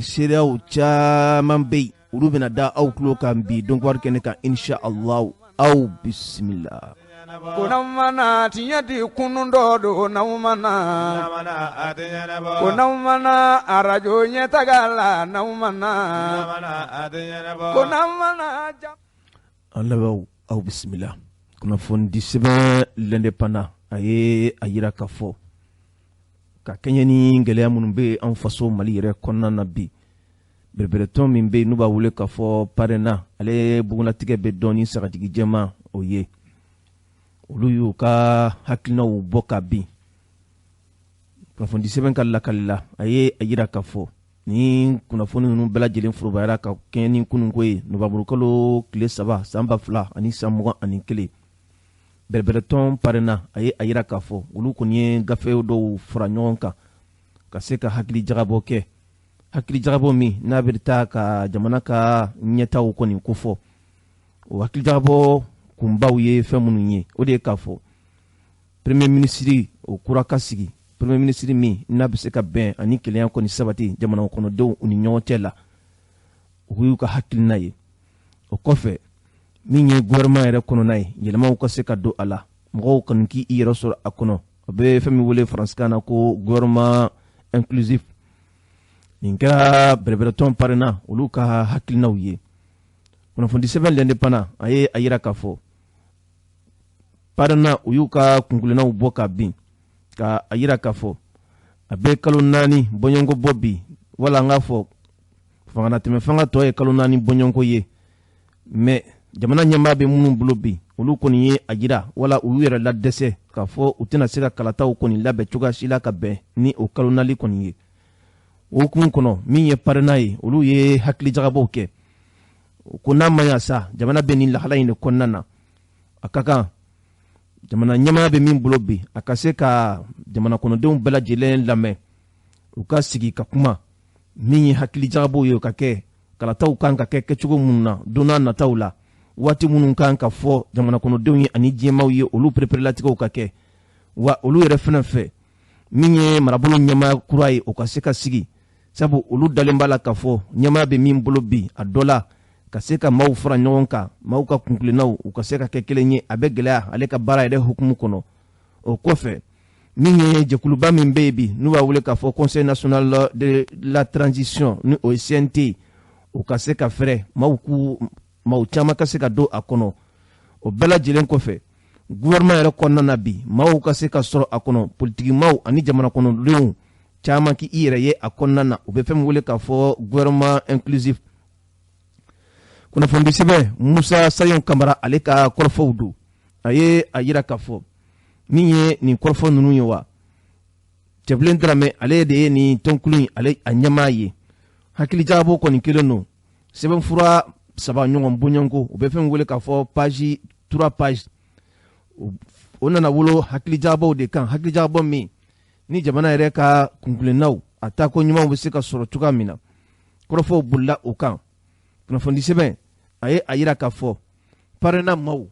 Seereyaw caman bɛ yen, olu bɛna da aw tulo kan bi dɔnkiwari kɛnɛ kan, insha Allah. Aw bisimila. Ko mana tiɲɛ di kunun dɔ don, n'aw mana ko n'aw mana arajo ɲɛ la, n'aw mana ko n'aw mana. An lamɛnbaaw, aw bisimila. Kunnafoni sɛbɛn L'Indépendant, a ye a yira ka fɔ ka kɛɲɛ ni gɛlɛya minnu bɛ an faso Mali yɛrɛ kɔnɔna na bi, bereberetɔn min bɛ yen n'u b'a wele k'a fɔ PARENA, ale bugunnatigɛ bɛ dɔn ni sagatigi jɛman o ye, olu y'u ka hakilinaw bɔ ka bin. Kunnafoni sɛbɛn ka lakali la, a ye a yira k'a fɔ ni kunnafoni ninnu bɛɛ lajɛlen forobayara ka kɛɲɛ ni kununko ye, nowanburukalo tile 3 san 2021. Bɛrɛbɛrɛtɔn PARENA, a ye a yira k'a fɔ olu kɔni ye gafe dɔw fara ɲɔgɔn kan ka se ka hakili jagabɔ kɛ, hakili jagabɔ min n'a bɛ taa ka jamana ka ɲɛtaw kɔni kofɔ. O hakili jagabɔ kunbaw ye fɛn minnu ye, o de ye k'a fɔ premier ministre o kura ka sigi, premier ministre min n'a bɛ se ka bɛn ani kelenya kɔni sabati jamana kɔnɔdenw ni ɲɔgɔn cɛ la, o y'u ka hakilina ye. O kɔfɛ, min ye gouvernement yɛrɛ kɔnɔna ye, yɛlɛmaw ka se ka don a la, mɔgɔw kɔni k'i yɛrɛ sɔrɔ a kɔnɔ, a bɛ fɛn min wele faransikan na ko gouvernement inclusif. Nin kɛra bɛrɛbɛrɛtɔn PARENA olu ka hakilinaw ye. Kunnafoni sɛbɛn L'Indépendant, a ye a yira k'a fɔ PARENA u y'u ka kunkilennaw bɔ ka bin, ka a yira k'a fɔ a bɛ kalo 4 bɔɲɔgɔnko bɔ bi, wala an k'a fɔ fangalatɛmɛ fanga tɔ ye kalo 4 bɔɲɔgɔnko ye. Mais jamana ɲɛmaa bɛ minnu bolo bi, olu kɔni ye a jira wala u y'u yɛrɛ ladɛsɛ k'a fɔ u tɛna se ka kalataw kɔni labɛn cogoya si la ka bɛn ni o kalo 4 kɔni ye. O hukumu kɔnɔ, min ye PARENA ye, olu ye hakilijagabɔw kɛ ko n'a ma ɲa sa, jamana bɛ nin lahala in de kɔnɔna na, a ka kan jamana ɲɛmaaya bɛ min bolo bi, a ka se ka jamana kɔnɔdenw bɛɛ lajɛlen lamɛn, u ka sigi ka kuma. Min ye hakilijagabɔw ye, o ka kɛ kalataw kan ka kɛ kɛcogo minnu na don n'a nataw la, waati minnu kan ka fɔ jamana kɔnɔdenw ye ani diɲɛmaw ye, olu pereperelatigɛw ka kɛ. Wa olu yɛrɛ fana fɛ, min ye marabolo ɲɛmaa kura ye, o ka se ka sigi, sabu olu dalen b'a la k'a fɔ ɲɛmaa bɛ min bolo bi, a dɔ la ka se ka maaw fara ɲɔgɔn kan, maaw ka kunkilennaw u ka se ka kɛ kelen ye, a bɛ gɛlɛya ale ka baara yɛrɛ hukumu kɔnɔ. O kɔfɛ, min ye jɛkuluba min bɛ yen bi n'u b'a wele k'a fɔ Conseil national de la transition, ni o ye CNT, o ka se ka fɛrɛ maaw k'u maaw caman ka se ka don a kɔnɔ. O bɛɛ lajɛlen kɔfɛ, gouvernement yɛrɛ kɔnɔna na bi, maaw ka se ka sɔrɔ a kɔnɔ, politiki maaw ani jamana kɔnɔdenw caman k'i yɛrɛ ye a kɔnɔna na, u bɛ fɛn min wele k'a fɔ gouvernement inclusif. Kunnafoni sɛbɛn, Musa Sayon Kamara ale ka kɔrɔfɔw don. A ye a yira k'a fɔ min ye nin kɔrɔfɔ ninnu ye wa, Cɛbilen Daramɛ, ale de ye nin tɔnkulu in ale a ɲɛmaa ye. Hakilijagabɔ kɔni kelen don, sɛbɛnfura 3 ɲɔgɔn bɔɲɔgɔnko, u bɛ fɛn wele k'a fɔ page, trois page, o nana wolo hakilijagabɔw de kan, hakilijagabɔ min ni jamana yɛrɛ ka kunkilennaw a taako ɲumanw bɛ se ka sɔrɔ cogoya min na, kɔrɔfɔw bolila o kan. Kunnafoni sɛbɛn, a ye a yira k'a fɔ PARENA maaw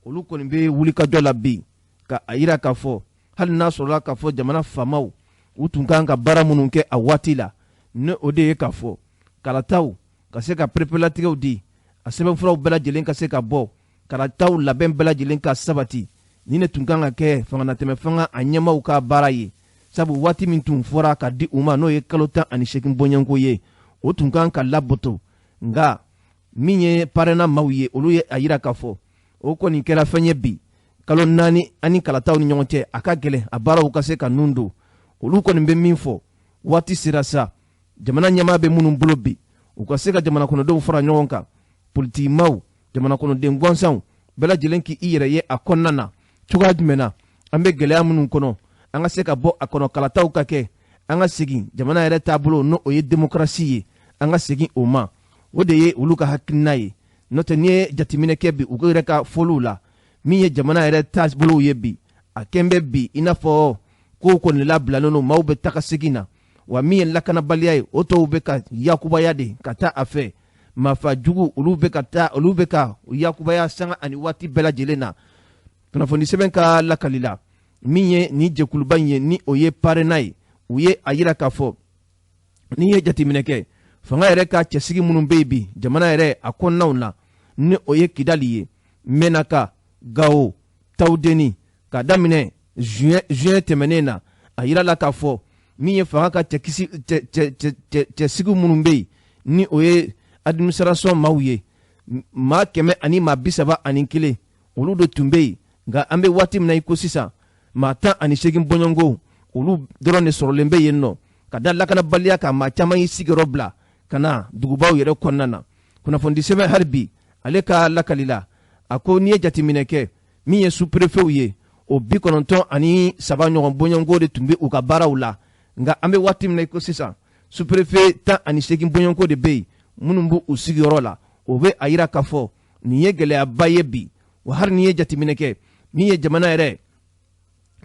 olu kɔni bɛ wulikajɔ la bi, ka a yira k'a fɔ hali n'a sɔrɔla k'a fɔ jamana faamaw u tun kan ka baara minnu kɛ a waati la, ni o de ye k'a fɔ kalataw ka se ka pereperelatigɛw di, a sɛbɛnfuraw bɛɛ lajɛlen ka se ka bɔ, kalataw labɛn bɛɛ lajɛlen ka sabati, ni ne tun kan ka kɛ fanganatɛmɛ fanga a ɲɛmaaw ka baara ye, sabu waati min tun fɔra ka di u ma, n'o ye kalo 18 bɔɲɔgɔnko ye, o tun kan ka labato. Nka min ye PARENA maaw ye, olu ye a yira k'a fɔ o kɔni kɛra fɛn ye bi, kalo 4 ani kalataw ni ɲɔgɔn cɛ, a ka gɛlɛn a baaraw ka se ka nun don. Olu kɔni bɛ min fɔ, waati sera sa, jamana ɲɛmaa bɛ minnu bolo bi, u ka se ka jamana kɔnɔdenw fara ɲɔgɔn kan, politiki maaw, jamana kɔnɔden gansanw bɛɛ lajɛlen k'i yɛrɛ ye a kɔnɔna na cogoya jumɛn na, an bɛ gɛlɛya minnu kɔnɔ, an ka se ka bɔ a kɔnɔ, kalataw ka kɛ, an ka segin jamana yɛrɛ taabolo, n'o o ye démocratie ye, an ka segin o ma. O de ye olu ka hakilina ye. N'o tɛ, n'i ye jateminɛ kɛ bi, u yɛrɛ ka fɔliw la, min ye jamana yɛrɛ taabolow ye bi, a kɛn bɛ bi i n'a fɔ kow kɔni labilalen don, maaw bɛ taga segin na. Wa min ye lakanabaliya ye, o tɔw bɛ ka yakubaya de ka taa a fɛ, maafa jugu olu bɛ ka taa, olu bɛ ka yakubaya sanga ani waati bɛɛ lajɛlen na. Kunnafoni sɛbɛn ka lakali la, min ye nin jɛkuluba in ye, ni o ye PARENA ye, u ye a yira k'a fɔ n'i ye jateminɛ kɛ, Fanga yɛrɛ ka cɛsigi minnu bɛ yen bi jamana yɛrɛ a kɔnɔnaw na, ni o ye Kidali ye, Menaka, Gawo, Tawudeni, ka daminɛ juin tɛmɛnen na, a yirala k'a fɔ min ye fanga ka cɛsigi minnu bɛ yen, ni o ye administration maaw ye, maa 131 olu de tun bɛ yen. Nka an bɛ waati min na i ko sisan, maa 18 bɔɲɔgɔnko olu dɔrɔn de sɔrɔlen bɛ yen nɔ, ka da lakanabaliya kan. Maa caman y'i sigiyɔrɔ bila ka na dugubaw yɛrɛ kɔnɔna na. Kunnafoni sɛbɛn hali bi ale ka lakali la, a ko n'i ye jateminɛ kɛ, min ye sous-préfetw ye, o 93 ɲɔgɔn bɔɲɔgɔnko de tun bɛ u ka baaraw la. Nka an bɛ waati min na i ko sisan, sous-préfet 18 bɔɲɔgɔnko de bɛ yen minnu b'u u sigiyɔrɔ la. O bɛ a yira k'a fɔ nin ye gɛlɛyaba ye bi. Wa hali n'i ye jateminɛ kɛ, min ye jamana yɛrɛ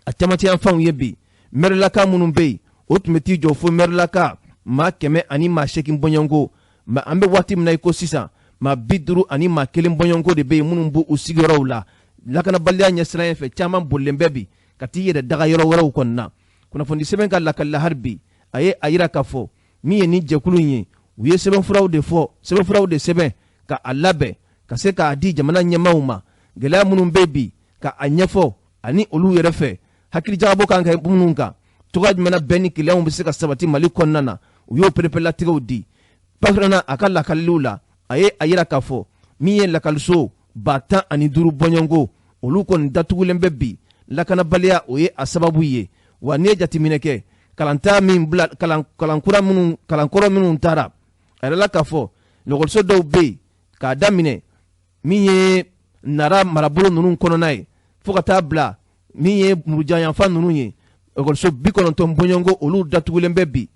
a camancɛ yanfanw ye bi, mɛrilaka minnu bɛ yen, o tun bɛ t'i jɔ fo mɛrilaka maa 108 bɔɲɔgɔnko. Mɛ an bɛ waati min na i ko sisan, maa 51 bɔɲɔgɔnko de bɛ yen minnu b'u sigiyɔrɔw la. Lakanabaliya ɲɛsiranɲɛ fɛ, caman bolilen bɛ bi ka t'i yɛrɛ daga yɔrɔ wɛrɛw kɔnɔna. Kunnafoni sɛbɛn ka lakalila hali bi, a ye a yira k'a fɔ min ye nin jɛkulu in ye, u ye sɛbɛnfuraw de fɔ, sɛbɛnfuraw de sɛbɛn ka a labɛn ka se k'a di jamana ɲɛmaaw ma, gɛlɛya minnu bɛ bi ka a ɲɛfɔ, ani olu yɛrɛ fɛ hakilijagabɔ kan kɛ minnu kan, cogoya jumɛn na bɛn ni kelenya bɛ se ka sabati Mali kɔnɔna na. U y'o pereperelatigɛw di. Pakrana a ka lakaliliw la, a ye a yira k'a fɔ min ye lakaliso 15,000 bɔɲɔgɔnko, olu kɔni datugulen bɛ bi. Lakanabaliya o ye a sababu ye. Wa n'i ye jateminɛ kɛ, kalanta min bila, kalankura minnu, kalankɔrɔ minnu taara, a yɛrɛ la k'a fɔ lakɔliso dɔw bɛ yen k'a daminɛ min ye Nara marabolo ninnu kɔnɔna ye fo ka taa bila min ye murujanyanfan ninnu ye, lakɔliso 90 bɔɲɔgɔnko olu datugulen bɛ bi.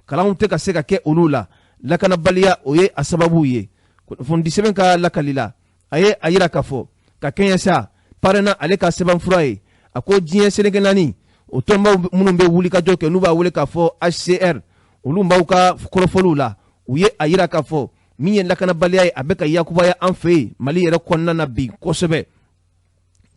Kalanw tɛ ka se ka kɛ olu la. Lakanabaliya o ye a sababu ye. Kunnafoni sɛbɛn ka lakali la, a ye a yira k'a fɔ ka kɛɲɛ sa parena ale ka sɛbɛnfura ye, a ko diɲɛ seleke naani o tɔnbaw minnu bɛ wulikajɔ kɛ, n'u b'a wele k'a fɔ HCR, olu b'aw ka kɔrɔfɔliw la, u ye a yira k'a fɔ min ye lakanabaliya ye, a bɛ ka yakubaya an fɛ yen Mali yɛrɛ kɔnɔna na bi kosɛbɛ.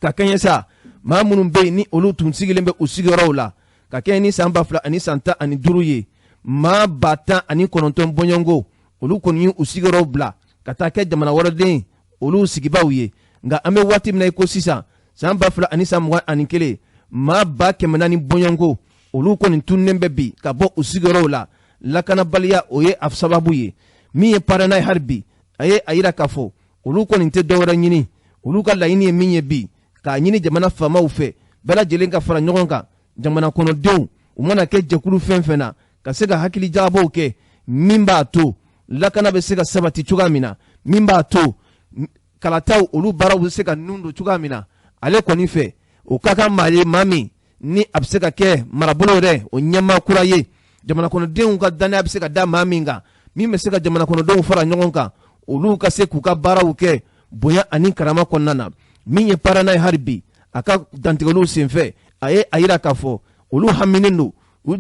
Ka kɛɲɛ sa maa minnu bɛ yen ni olu tun sigilen bɛ u sigiyɔrɔw la ka kɛɲɛ ni san 2015 ye, maa 19,000 bɔɲɔgɔnko olu kɔni y'u sigiyɔrɔw bila ka taa kɛ jamana wɛrɛden olu sigibaw ye. Nka an bɛ waati min na i ko sisan, san 2021, maa 400,000 bɔɲɔgɔnko olu kɔni tununnen bɛ bi ka bɔ u sigiyɔrɔw la. Lakanabaliya o ye a sababu ye. Min ye parena ye hali bi, a ye a yira k'a fɔ olu kɔni tɛ dɔwɛrɛ ɲini, olu ka laɲini ye min ye bi, k'a ɲini jamana faamaw fɛ bɛɛ lajɛlen ka fara ɲɔgɔn kan, jamana kɔnɔdenw u mana kɛ jɛkulu fɛn fɛn na, ka se ka hakili jagabɔw kɛ min b'a to lakana bɛ se ka sabati cogoya min na, min b'a to kalataw olu baaraw bɛ se ka nun don cogoya min na. Ale kɔni fɛ, o ka kan maa ye, maa min ni a bɛ se ka kɛ marabolo yɛrɛ o ɲɛmaa kura ye, jamana kɔnɔdenw ka danaya bɛ se ka da maa min kan, min bɛ se ka jamana kɔnɔdenw fara ɲɔgɔn kan, olu ka se k'u ka baaraw kɛ bonya ani karama kɔnɔna na. Min ye parana ye hali bi, a ka dantigɛliw senfɛ, a ye a yira k'a fɔ olu haminen don, u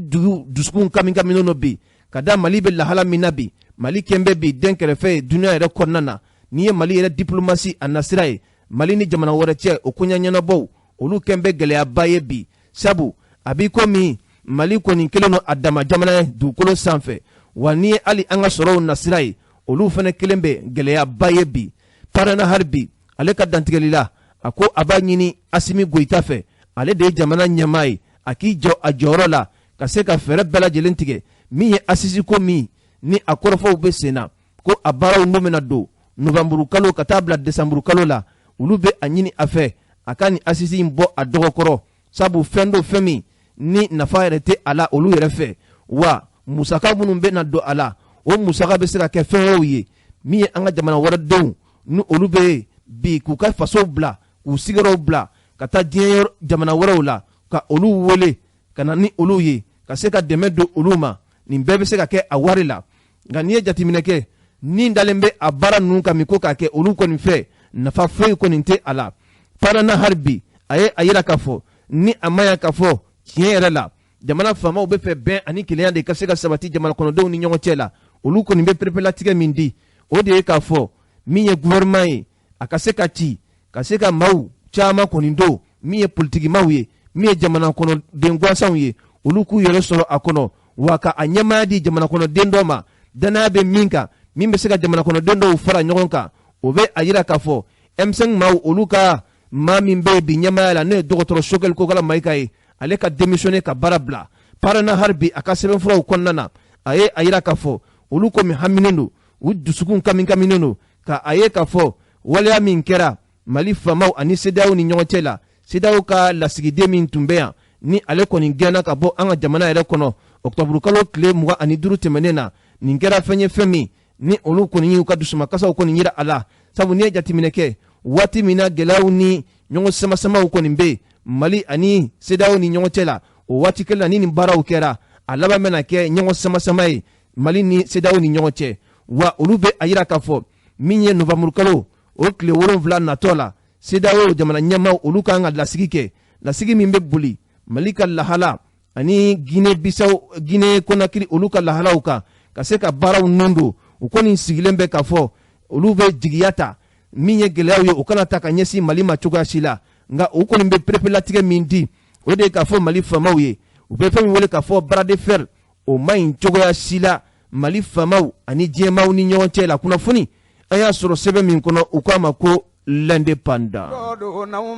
dusukun kami kaminen don bi ka da Mali bɛ lahala min na bi. Mali kɛn bɛ bi den kɛrɛfɛ ye dunuya yɛrɛ kɔnɔna na. N'i ye Mali yɛrɛ diplomasi a nasira ye, Mali ni jamana wɛrɛ cɛ o koɲɛ ɲɛnabɔw, olu kɛn bɛ gɛlɛyaba ye bi, sabu a b'i komi Mali kɔni kelen don a dama jamana ye dugukolo sanfɛ. Wa n'i ye hali an ka sɔrɔw nasira ye, olu fana kelen bɛ gɛlɛyaba ye bi. Parena hali bi ale ka dantigɛli la, a ko a b'a ɲini Asimi Goyita fɛ, ale de ye jamana ɲɛmaa ye, a k'i jɔ a jɔyɔrɔ la ka se ka fɛɛrɛ bɛɛ lajɛlen tigɛ min ye asisi ko min ni a kɔrɔfɔw bɛ sen na, ko a baaraw n'u bɛna don nowanburu kalo ka taa bila desanburu kalo la. Olu bɛ a ɲini a fɛ a ka nin asisi in bɔ a dɔgɔkɔrɔ, sabu fɛn don, fɛn min ni nafa yɛrɛ tɛ a la olu yɛrɛ fɛ. Wa musaka minnu bɛ na don a la, o musaka bɛ se ka kɛ fɛn wɛrɛw ye min ye an ka jamana wɛrɛ denw ni olu bɛ bi k'u ka fasow bila, k'u sigiyɔrɔw bila ka taa diɲɛ jamana wɛrɛw la, ka olu wele ka na ni olu ye ka se ka dɛmɛ don olu ma. Nin bɛɛ bɛ se ka kɛ a wari la. Nka n'i ye jateminɛ kɛ, ni dalen bɛ a baara ninnu kan min ko k'a kɛ, olu kɔni fɛ nafa foyi kɔni tɛ a la. Parana hali bi a ye a yira k'a fɔ ni a ma ɲa k'a fɔ tiɲɛ yɛrɛ la jamana faamaw bɛ fɛ bɛn ani kelenya de ka se ka sabati jamana kɔnɔdenw ni ɲɔgɔn cɛ la, olu kɔni bɛ pereperelatigɛ min di, o de ye k'a fɔ min ye gouvernement ye, a ka se ka ci ka se ka maaw caman kɔni don, min ye politikimaw ye, min ye jamana kɔnɔden gansanw ye, olu k'u yɛrɛ sɔrɔ a kɔnɔ, wa ka a ɲɛmaaya di jamana kɔnɔden dɔ ma. Danaya bɛ min kan, min bɛ se ka jamana kɔnɔden dɔw fara ɲɔgɔn kan, o bɛ a yira k'a fɔ M5 maaw olu ka maa min bɛ bi ɲɛmaaya la, n'o ye dɔgɔtɔrɔ Choguel Kokala Mayiga ye, ale ka démissionner ka baara bila. Parena hali bi a ka sɛbɛnfuraw kɔnɔna na, a ye a yira k'a fɔ olu komi haminen don, u dusukun kamikaminen don ka a ye k'a fɔ waleya min kɛra Mali faamaw ani CEDEAO ni ɲɔgɔn cɛ la. CEDEAO ka lasigiden min tun bɛ yan, ni ale kɔni gɛnna ka bɔ an ka jamana yɛrɛ kɔnɔ ɔkutɔburu kalo tile 25 tɛmɛnen na, nin kɛra fɛn ye, fɛn min ni olu kɔni y'u ka dusumakasaw kɔni yira a la. Sabu n'i ye jateminɛ kɛ, waati min na gɛlɛyaw ni ɲɔgɔn samasamaw kɔni bɛ Mali ani CEDEAO ni ɲɔgɔn cɛ la, o waati kelen na ni nin baaraw kɛra, a laban bɛna kɛ ɲɔgɔn samasama ye Mali ni CEDEAO ni ɲɔgɔn cɛ. Wa olu bɛ a yira k'a fɔ min ye novanburu kalo o tile 7 natɔ la, CEDEAO jamana ɲɛmaaw olu kan ka lasigi kɛ, lasigi min bɛ boli Mali ka lahala ani Guinée Bissau, Guinée Conakry olu ka lahalaw kan, ka se ka baaraw nun don. U kɔni sigilen bɛ k'a fɔ olu bɛ jigiya ta min ye gɛlɛyaw ye, o kana ta ka ɲɛsin Mali ma cogoya si la. Nka u kɔni bɛ perepelatigɛ min di, o de ye k'a fɔ Mali faamaw ye, u bɛ fɛn min wele k'a fɔ bras de fer, o man ɲi cogoya si la Mali faamaw ani diɲɛmaaw ni ɲɔgɔn cɛ la. Kunnafoni an y'a sɔrɔ sɛbɛn min kɔnɔ, u k'a ma ko L'Indépendant. Ko n'aw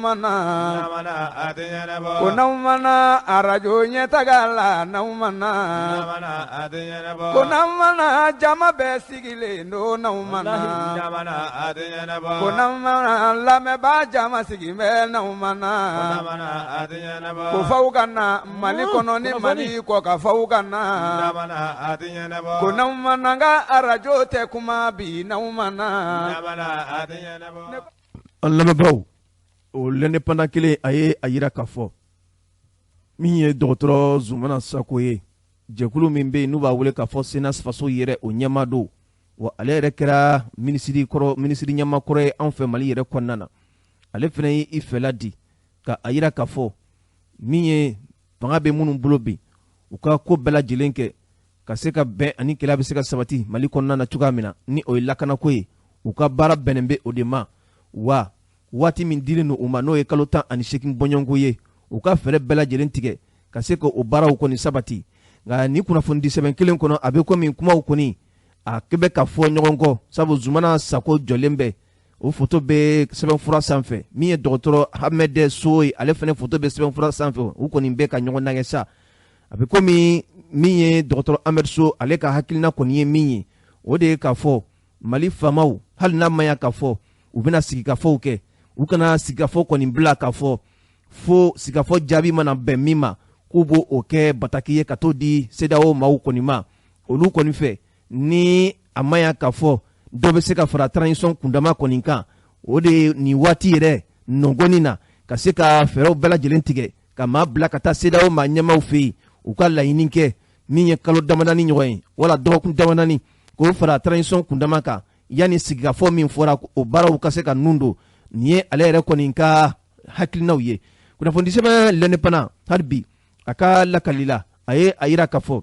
mana arajo ɲɛtaga la, n'aw mana, ko n'aw mana jama bɛɛ sigilen don, n'aw mana, ko n'aw mana lamɛnbaa jama sigi bɛ, n'aw mana, ko f'aw ka na Mali kɔnɔ ni Mali kɔ ka f'aw ka na, ko n'aw mana n ka arajo tɛ kuma bi, n'aw mana. An lamɛnbaaw, o L'Indépendant kelen a ye a yira k'a fɔ min ye dɔgɔtɔrɔ Zumana Sako ye, jɛkulu min bɛ yen n'u b'a wele k'a fɔ CNAS faso yɛrɛ, o ɲɛmaa don. Wa ale yɛrɛ kɛra minisiri kɔrɔ, minisiri ɲɛmaa kɔrɔ ye anw fɛ Mali yɛrɛ kɔnɔna na. Ale fana ye i fɛla di ka a yira k'a fɔ min ye fanga bɛ minnu bolo bi, u ka ko bɛɛ lajɛlen kɛ ka se ka bɛn ani kɛlɛ bɛ se ka sabati Mali kɔnɔna na cogoya min na, ni o ye lakanako ye. U ka baara bɛnnen bɛ o de ma. Wa waati min dilen don u ma, n'o ye kalo 18 bɔɲɔgɔnko ye, u ka fɛɛrɛ bɛɛ lajɛlen tigɛ ka se ka o baaraw kɔni sabati. Nka ni kunnafonidi sɛbɛn kelen kɔnɔ, a bɛ komi kumaw kɔni a bɛ ka fɔ ɲɔgɔn kɔ, sabu Zumana Sako jɔlen bɛ, o foto bɛ sɛbɛnfura sanfɛ. Min ye dɔgɔtɔrɔ Ahmed So ye, ale fana foto bɛ sɛbɛnfura sanfɛ. U kɔni bɛ ka ɲɔgɔn nagɛ sa. A bɛ komi min ye dɔgɔtɔrɔ Ahmed So, ale ka hakilina kɔni ye min ye, o de ye k'a fɔ Mali faamaw, hali n'a ma ya k'a fɔ u bɛna sigikafɔw kɛ, u kana sigikafɔ kɔni bila k'a fɔ fo sigikafɔ jaabi mana bɛn min ma, k'u b'o o kɛ bataki ye ka t'o di CEDEAO maaw kɔni ma. Olu kɔni fɛ, ni a ma ya k'a fɔ dɔ bɛ se ka fara transition kundama kɔni kan, o de ye nin waati yɛrɛ nɔgɔni na ka se ka fɛɛrɛw bɛɛ lajɛlen tigɛ ka maa bila ka taa CEDEAO maa ɲɛmaaw fɛ yen, u ka laɲini kɛ min ye kalo damadani ɲɔgɔn ye wala dɔgɔkun damadani, k'o fara transition kundama kan yanni sigikafɔ min fɔra, o baaraw ka se ka nun don. Nin ye ale yɛrɛ kɔni ka hakilinaw ye. Kunnafoni sɛbɛn L'Indépendant hali bi a ka lakali la, a ye a yira k'a fɔ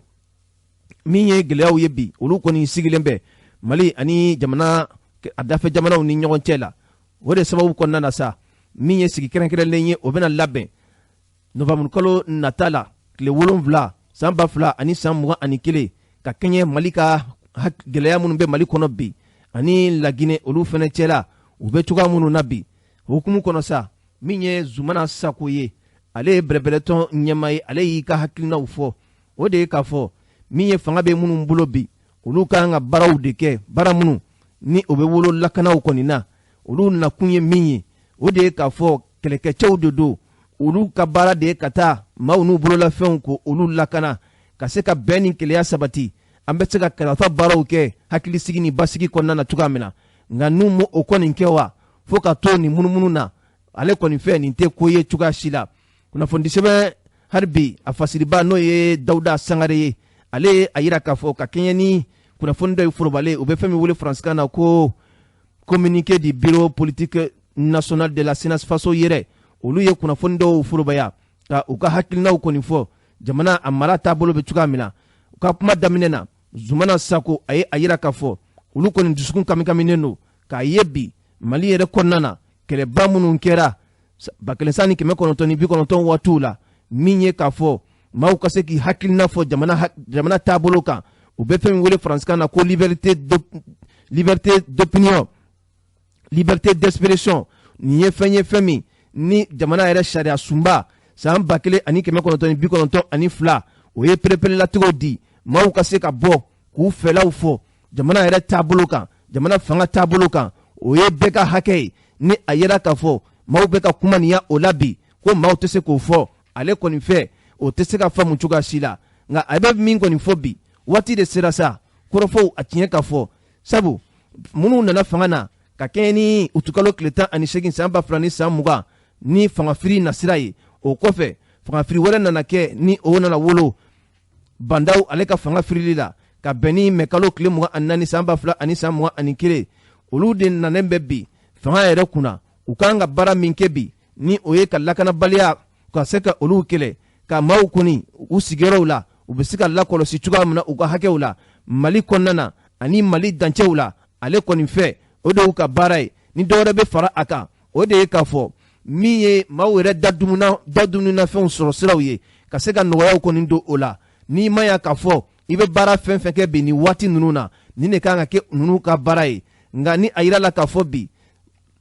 min ye gɛlɛyaw ye bi, olu kɔni sigilen bɛ Mali ani jamana a dafɛ jamanaw ni ɲɔgɔn cɛ la. O de sababu kɔnɔna na sa, min ye sigi kɛrɛnkɛrɛnlen ye, o bɛna labɛn novanburu kalo nata la, tile 7 san 2021, ka kɛɲɛ Mali ka gɛlɛya minnu bɛ Mali kɔnɔ bi ani Laginɛ olu fana cɛla, u bɛ cogoya minnu na bi. Hukumu kɔnɔ sa, min ye Zumana Sako ye, ale ye bɛrɛbɛrɛtɔn ɲɛmaa ye, ale y'i ka hakilinaw fɔ. O de ye k'a fɔ min ye fanga bɛ minnu bolo bi, olu ka kan ka baaraw de kɛ, baara minnu ni o bɛ wolo lakanaw kɔni na. Olu nakun ye min ye, o de ye k'a fɔ kɛlɛkɛcɛw de don, olu ka baara de ye ka taa maaw n'u bololafɛnw ko olu lakana, ka se ka bɛn ni kelenya sabati, an bɛ se ka kalata baaraw kɛ hakilisigi ni basigi kɔnɔna na cogoya min na. Nka n'u m'o o kɔni kɛ wa, fo ka to nin munumunu na, ale kɔni fɛ nin tɛ ko ye cogoya si la. Kunnafonidi sɛbɛn hali bi a fasiriba, n'o ye Dawuda Sangare ye, ale ye a yira k'a fɔ ka kɛɲɛ ni kunnafoni dɔ ye forobalen, u bɛ fɛn min wele faransikan na ko communiqué du bureau politique national de la CNAS faso yɛrɛ, olu ye kunnafoni dɔw forobaya ka u ka hakilinaw kɔni fɔ jamana a mara taabolo bɛ cogoya min na. U ka kuma daminɛ na, Zumana Sako a ye a yira k'a fɔ olu kɔni dusukun kamikaminen don k'a ye bi Mali yɛrɛ kɔnɔna na, kɛlɛba minnu kɛra 1990 waatiw la, min ye k'a fɔ maaw ka se k'i hakilina fɔ jamana taabolo kan, U bɛ fɛn min wele faransikan na ko liberté d'opinion, liberté d'expression, nin ye fɛn ye fɛn min ni jamana yɛrɛ sariya sunba san 1992, o ye pereperelatigɛw di maaw ka se ka bɔ k'u fɛlaw fɔ jamana yɛrɛ taabolo kan, jamana fanga taabolo kan. O ye bɛɛ ka hakɛ ye. Ni a yera k'a fɔ maaw bɛ ka kuma nin ya o la bi, ko maaw tɛ se k'o fɔ, ale kɔni fɛ o tɛ se ka faamu cogoya si la. Nka a bɛ min kɔni fɔ bi, waati de sera sa kɔrɔfɔw a tiɲɛ ka fɔ, sabu minnu nana fanga na ka kɛɲɛ ni utukalo tile 18 san 2020 ni fangafiri nasira ye, o kɔfɛ fangafiri wɛrɛ nana kɛ ni o nana wolo Bandaw ale ka fanga firili la ka bɛn ni mɛkalo tile 24 san 2021. Olu de nanen bɛ bi fanga yɛrɛ kunna. U kan ka baara min kɛ bi, ni o ye ka lakanabaliya ka se ka olu kɛlɛ, ka maaw kɔni u sigiyɔrɔw la u bɛ se ka lakɔlɔsi cogoya min na u ka hakɛw la Mali kɔnɔna na ani Mali dancɛw la, ale kɔni fɛ o de y'u ka baara ye. Ni dɔwɛrɛ bɛ fara a kan, o de ye k'a fɔ min ye maaw yɛrɛ da dumunafɛnw sɔrɔ siraw ye, ka se ka nɔgɔyaw kɔni don o la. N'i ma ya k'a fɔ i bɛ baara fɛn fɛn kɛ bi nin waati ninnu na, nin de kan ka kɛ ninnu ka baara ye. Nka ni a yirala k'a fɔ bi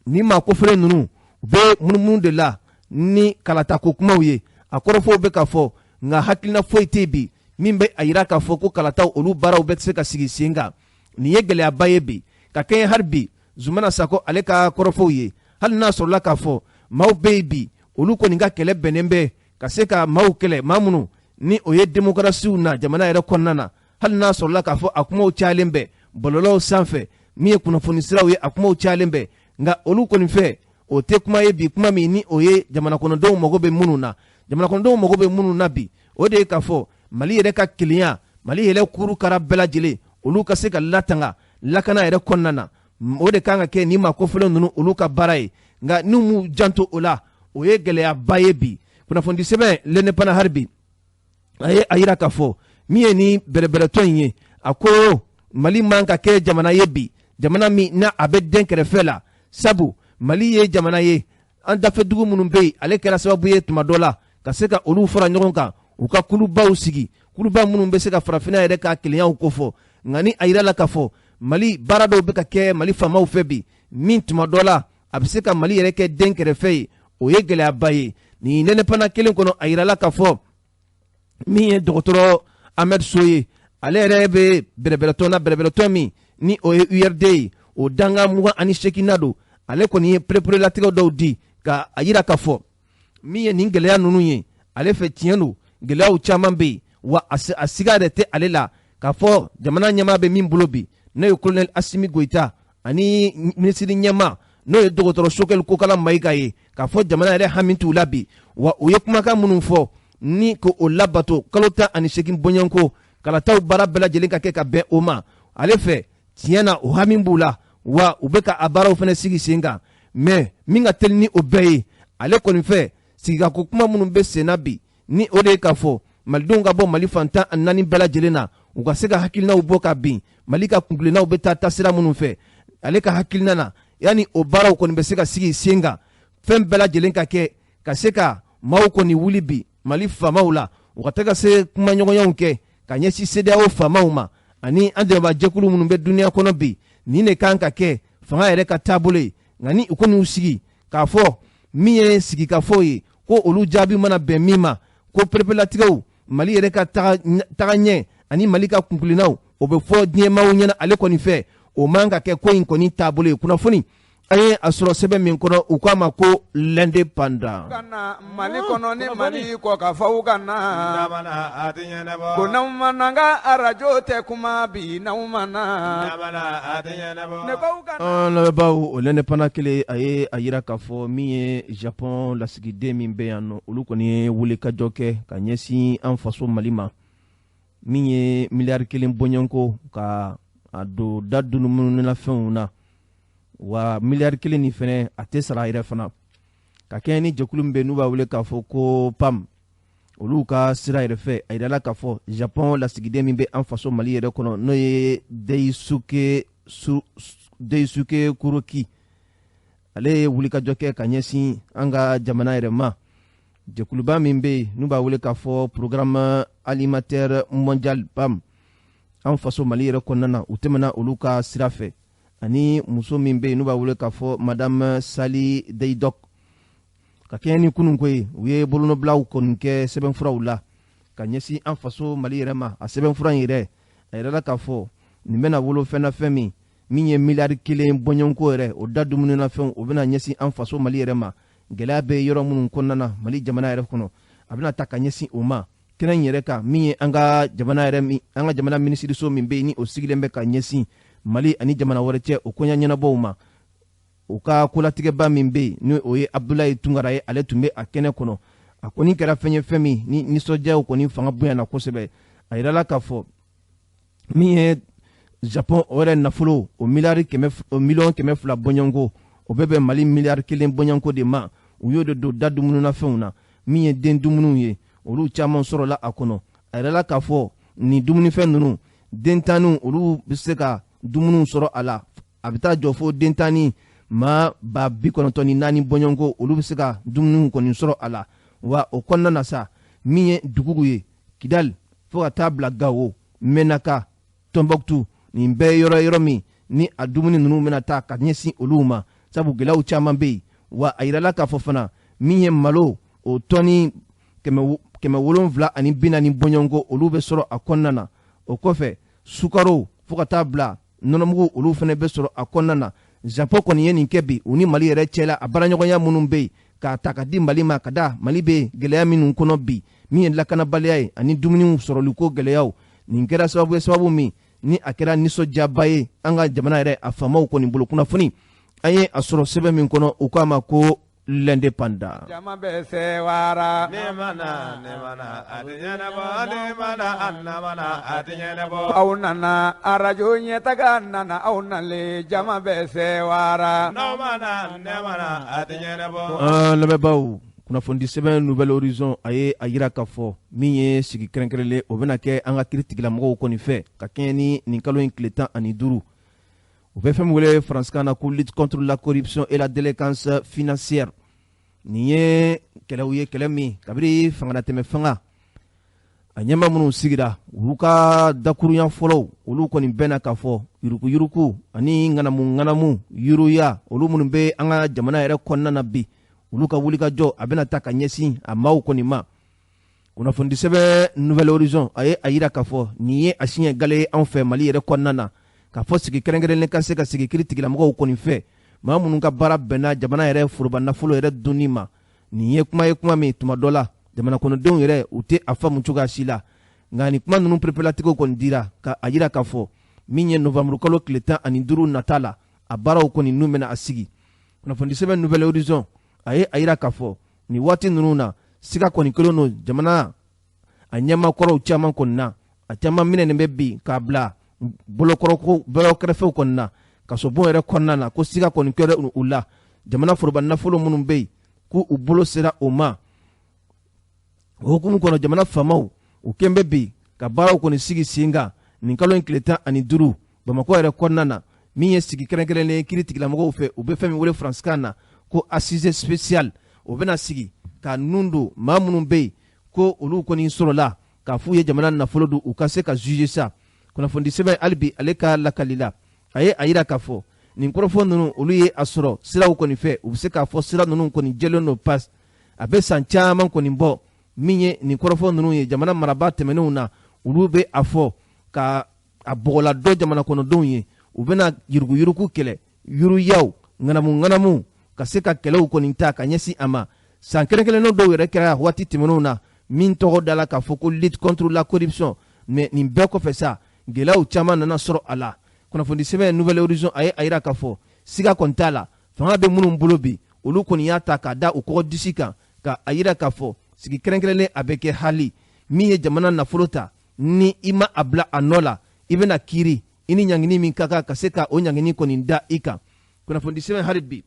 ni maa kofɔlen ninnu u bɛ munumunu de la ni kalatako kumaw ye, a kɔrɔfɔw bɛ k'a fɔ, nka hakilina foyi tɛ bi min bɛ a yira k'a fɔ ko kalataw olu baaraw bɛ se ka sigi sen kan. Nin ye gɛlɛyaba ye bi ka kɛɲɛ hali bi Zumana Sako ale ka kɔrɔfɔw ye. Hali n'a sɔrɔla k'a fɔ maaw bɛ yen bi olu kɔni ka kɛlɛ bɛnnen bɛ ka se ka maaw kɛlɛ, maa minnu ni o ye demokarasiw na jamana yɛrɛ kɔnɔna na, hali n'a sɔrɔla k'a fɔ a kumaw cayalen bɛ bɔlɔlɔw sanfɛ, min ye kunnafoni siraw ye, a kumaw cayalen bɛ, nka olu kɔni fɛ o tɛ kuma ye bi, kuma min ni o ye jamana kɔnɔdenw mago bɛ minnu na. Jamana kɔnɔdenw mago bɛ minnu na bi, o de ye k'a fɔ Mali yɛrɛ ka kelenya, Mali yɛrɛ kuru kara bɛɛ lajɛlen, olu ka se ka latanga lakana yɛrɛ kɔnɔna na. O de kan ka kɛ ni maa kofɔlen ninnu olu ka baara ye. Nka n'u m'u janto o la, o ye gɛlɛyaba ye bi. Kunnafonidi sɛbɛn L'Indépendant hali bi a ye a yira k'a fɔ min ye ni bɛrɛbɛrɛtɔ in ye, a ko Mali man ka kɛ jamana ye bi, jamana min n'a a bɛ den kɛrɛfɛ la, sabu Mali ye jamana ye an dafɛdugu minnu bɛ yen, ale kɛra sababu ye tuma dɔ la ka se ka olu fara ɲɔgɔn kan, u ka kulubaw sigi, kuluba minnu bɛ se ka farafinna yɛrɛ ka kelenyaw kofɔ. Nka ni a yirala k'a fɔ Mali baara dɔw bɛ ka kɛ Mali faamaw fɛ bi, min tuma dɔ la a bɛ se ka Mali yɛrɛ kɛ den kɛrɛfɛ ye, o ye gɛlɛyaba ye. Nin L'Indépendant kelen kɔnɔ, a yirala k'a fɔ min ye dɔgɔtɔrɔ Ahmed So ye, ale yɛrɛ bɛ bɛrɛbɛrɛtɔn na, bɛrɛbɛrɛtɔn min ni o ye URD ye, o danga 28nan don. Ale kɔni ye pereperelatigɛ dɔw di ka a yira k'a fɔ min ye nin gɛlɛya ninnu ye, ale fɛ tiɲɛ don, gɛlɛyaw caman bɛ yen, wa a siga yɛrɛ tɛ ale la k'a fɔ jamana ɲɛmaa bɛ min bolo bi, n'o ye colonel Assimi Goïta ani minisiri ɲɛmaa n'o ye dɔgɔtɔrɔ Choguel Kokalla Maïga ye, k'a fɔ jamana yɛrɛ hami t'u la bi. Wa u ye kumakan minnu fɔ ni k'o labato kalo 18 bɔɲɔgɔnko kalataw baara bɛɛ lajɛlen ka kɛ ka bɛn o ma, ale fɛ tiɲɛ na o hami b'u la, wa u bɛ ka a baaraw fana sigi sen kan. Mais min ka teli ni o bɛɛ ye, ale kɔni fɛ sigikako kuma minnu bɛ sen na bi, ni o de ye k'a fɔ malidenw ka bɔ Mali fan 14 bɛɛ lajɛlen na, u ka se ka hakilinaw bɔ ka bin Mali ka kuntilennaw bɛ taa taasira minnu fɛ, ale ka hakilina na yanni o baaraw kɔni bɛ se ka sigi sen kan, fɛn bɛɛ lajɛlen ka kɛ ka se ka maaw kɔni wuli bi Mali faamaw la, u ka tɛ ka se kumaɲɔgɔnyaw kɛ ka ɲɛsin CEDEAO faamaw ma ani an dɛmɛbaa jɛkulu minnu bɛ dunuya kɔnɔ bi. Nin de kan ka kɛ fanga yɛrɛ ka taabolo ye. Nka ni u kɔni y'u sigi k'a fɔ min ye sigikafɔ ye, ko olu jaabi mana bɛn min ma, ko perepelatigɛw Mali yɛrɛ ka taga ɲɛ ani Mali ka kunkilennaw, o bɛ fɔ diɲɛmaaw ɲɛna, ale kɔni fɛ o man ka kɛ ko in kɔni taabolo ye. Kunnafoni an ye a sɔrɔ sɛbɛn min kɔnɔ, u k'a ma ko L'Indépendant. Mali kɔnɔ ni Mali kɔ ka fɔ ka na ko n'aw ma n'an ka arajo tɛ kuma bi n'aw ma na. An lamɛnbaaw, o L'Indépendant kelen a ye a yira k'a fɔ min ye Japon lasigiden min bɛ yan nɔ, olu kɔni ye wulikajɔ kɛ ka ɲɛsin an faso Mali ma, min ye miliyari 1 bɔɲɔgɔnko ka a don da dumunifɛnw na, wa miliyari 1 nin fɛnɛ a tɛ sara yɛrɛ fana, ka kɛɲɛ ni jɛkulu min bɛ n'u b'a wele k'a fɔ ko PAM, olu ka sira yɛrɛ fɛ. A yirala k'a fɔ Japon lasigiden min bɛ an faso Mali yɛrɛ kɔnɔ, n'o ye Daisuke Kuroki, ale ye wulikajɔ kɛ ka ɲɛsin an ka jamana yɛrɛ ma. Jɛkuluba min bɛ yen n'u b'a wele k'a fɔ Programme alimentaire mondial, PAM, An faso Mali yɛrɛ kɔnɔna na, u tɛmɛna olu ka sira fɛ, ani muso min bɛ yen n'u b'a wele k'a fɔ Madame Sali Deidok. Ka kɛɲɛ ni kununko ye, u ye bolonɔbilaw kɔni kɛ sɛbɛnfuraw la ka ɲɛsin an faso Mali yɛrɛ ma. A sɛbɛnfura in yɛrɛ, a yɛrɛ la k'a fɔ nin bɛna wolo fɛn na, fɛn min ye 1 miliyari bɔɲɔgɔnko yɛrɛ, o da dumunifɛnw, o bɛna ɲɛsin an faso Mali yɛrɛ ma, gɛlɛya bɛ yɔrɔ minnu kɔnɔna na Mali jamana yɛrɛ kɔnɔ. A bɛna ta ka ɲɛsin o ma kɛnɛ in yɛrɛ kan, min ye an ka jamana yɛrɛ min, an ka jamana minisiriso min bɛ yen, ni o sigilen bɛ ka ɲɛsin Mali ani jamana wɛrɛ cɛ, o koɲɛ ɲɛnabɔw ma, u ka kolatigɛba min bɛ yen, ni o ye Abudulayi Tunkara ye, ale tun bɛ a kɛnɛ kɔnɔ. A kɔni kɛra fɛn ye, fɛn min ni nisɔndiyaw kɔni fanga bonyana kosɛbɛ. A yirala k'a fɔ min ye Japon o yɛrɛ nafolo, o miliyari 100, o 200 miliyɔn bɔɲɔgɔnko, o bɛ bɛn Mali 1 miliyari bɔɲɔgɔnko de ma. U y'o de don da dumunifɛnw na, min ye den dumuniw ye, olu caman sɔrɔla a kɔnɔ. A yirala k'a fɔ nin dumunifɛn ninnu, dentanniw, olu bɛ se ka dumuniw sɔrɔ a la. A bɛ taa jɔ fo dentanni maa 94,000 bɔɲɔgɔnko, olu bɛ se ka dumuniw kɔni sɔrɔ a la. Wa o kɔnɔna na sa, min ye duguw ye, Kidali fo ka taa bila Gawo, Mɛnaka, Tɔnbɔkutu, nin bɛɛ ye yɔrɔ yɔrɔ min ni a dumuni ninnu bɛna taa ka ɲɛsin olu ma, sabu gɛlɛyaw caman bɛ yen. Wa a yirala k'a fɔ fana, min ye malo, o tɔni 740 bɔɲɔgɔnko, olu bɛ sɔrɔ a kɔnɔna na. O kɔfɛ, sukaro fo ka taa bila nɔnɔmugu, olu fana bɛ sɔrɔ a kɔnɔna na. Japon kɔni ye nin kɛ bi, u ni Mali yɛrɛ cɛla a baaraɲɔgɔnya minnu bɛ yen, k'a ta ka di Mali ma, ka da Mali bɛ gɛlɛya minnu kɔnɔ bi, min ye lakanabaliya ye ani dumuniw sɔrɔliko gɛlɛyaw. Nin kɛra sababu ye, sababu min ni a kɛra nisɔndiyaba ye an ka jamana yɛrɛ a faamaw kɔni bolo. Kunnafoni an ye a sɔrɔ sɛbɛn min kɔnɔ, u k'a ma ko L'Indépendant. Jama bɛ sewara. Ne mana ne mana a tɛ ɲɛnabɔ, ne mana a namana a tɛ ɲɛnabɔ. Aw nana arajo ɲɛtaga nana, aw nalen, jama bɛ sewara. N'aw mana ne mana a tɛ ɲɛnabɔ. An lamɛnbaaw, kunnafoni sɛbɛn Nouvel Horizon, a ye a yira k'a fɔ min ye sigi kɛrɛnkɛrɛnlen, o bɛna kɛ an ka kiiri tigilamɔgɔw kɔni fɛ, ka kɛɲɛ ni nin kalo in tile 15. U bɛ fɛn min wele faransikan na ko lutte contre la corruption et la délinquance financière. Nin ye kɛlɛw ye, kɛlɛ min kabini fangalatɛmɛ fanga a ɲɛma minnu sigira, olu ka dakurunya fɔlɔw, olu kɔni bɛnna k'a fɔ yuruguyurugu ani ŋanamu ŋanamu, yuruya, olu minnu bɛ an ka jamana yɛrɛ kɔnɔna na bi, olu ka wulikajɔ a bɛna ta ka ɲɛsin a maaw kɔni ma. Kunnafoni sɛbɛn Nouvel Horizon, a ye a yira k'a fɔ nin ye a siɲɛ gale ye anw fɛ Mali yɛrɛ kɔnɔna na, k'a fɔ sigi kɛrɛnkɛrɛnnen ka se ka sigi kiiri tigilamɔgɔw kɔni fɛ, maa minnu ka baara bɛnna jamana yɛrɛ foroba nafolo yɛrɛ dunni ma. Nin ye kuma ye, kuma min tuma dɔ la jamana kɔnɔdenw yɛrɛ, u tɛ a faamu cogoya si la. Nka nin kuma ninnu perepelatigiw kɔni dira ka a yira k'a fɔ min ye novanburu kalo tile 15 nata la, a baaraw kɔni n'u bɛna a sigi. Kunnafoni sɛbɛn Nouvel Horizon, a ye a yira k'a fɔ nin waati ninnu na, siga kɔni kelen don jamana a ɲɛmakɔrɔw caman kɔni na. A caman minɛnen bɛ bi k'a bila bolokɔrɔ bolo kɛrɛfɛw kɔni na, kasobon yɛrɛ kɔnɔna na, ko siga kɔni kɛra u la jamana foroba nafolo minnu bɛ yen, k'u u bolo sera o ma. O hukumu kɔnɔ, jamana faamaw, u kɛn bɛ bi ka baaraw kɔni sigi sen kan nin kalo in tile 15, Bamakɔ yɛrɛ kɔnɔna na, min ye sigi kɛrɛnkɛrɛnnen kiiri tigilamɔgɔw fɛ, u bɛ fɛn min wele faransikan na ko assise spéciale. O bɛna sigi ka nun don maa minnu bɛ yen, ko olu kɔni sɔrɔla k'a f'u ye jamana nafolo don, u ka se ka juger sa. Kunnafoni sɛbɛn hali bi, ale ka lakali la, a ye a yira k'a fɔ nin kɔrɔfɔ ninnu, olu ye a sɔrɔ siraw kɔni fɛ. U bɛ se k'a fɔ sira ninnu kɔni jɛlen don pas. A bɛ san caman kɔni bɔ, min ye nin kɔrɔfɔ ninnu ye, jamana marabaa tɛmɛnenw na, olu bɛ a fɔ ka a bɔgɔla dɔ jamana kɔnɔdenw ye, u bɛna yuruguyurugu kɛlɛ, yuruyaw, ŋanamu ŋanamu, ka se ka kɛlɛw kɔni ta ka ɲɛsin a ma. San kɛrɛnkɛrɛnnen dɔw yɛrɛ kɛra waati tɛmɛnenw na, min tɔgɔ dala k'a fɔ ko lutte contre la corruption. Mais nin bɛɛ kɔfɛ sa, gɛlɛyaw caman nana sɔrɔ a la. Kunnafoni sɛbɛn Nouvel Horizon, a ye a yira k'a fɔ siga kɔni t'a la, fanga bɛ minnu bolo bi, olu kɔni y'a ta k'a da u kɔgɔ disi kan, ka a yira k'a fɔ sigi kɛrɛnkɛrɛnnen a bɛ kɛ hali min ye jamana nafolo ta, ni i ma a bila a nɔ la, i bɛna kiiri, i ni ɲangini min ka kan, ka se ka o ɲangini kɔni da i kan. Kunnafoni sɛbɛn hali bi,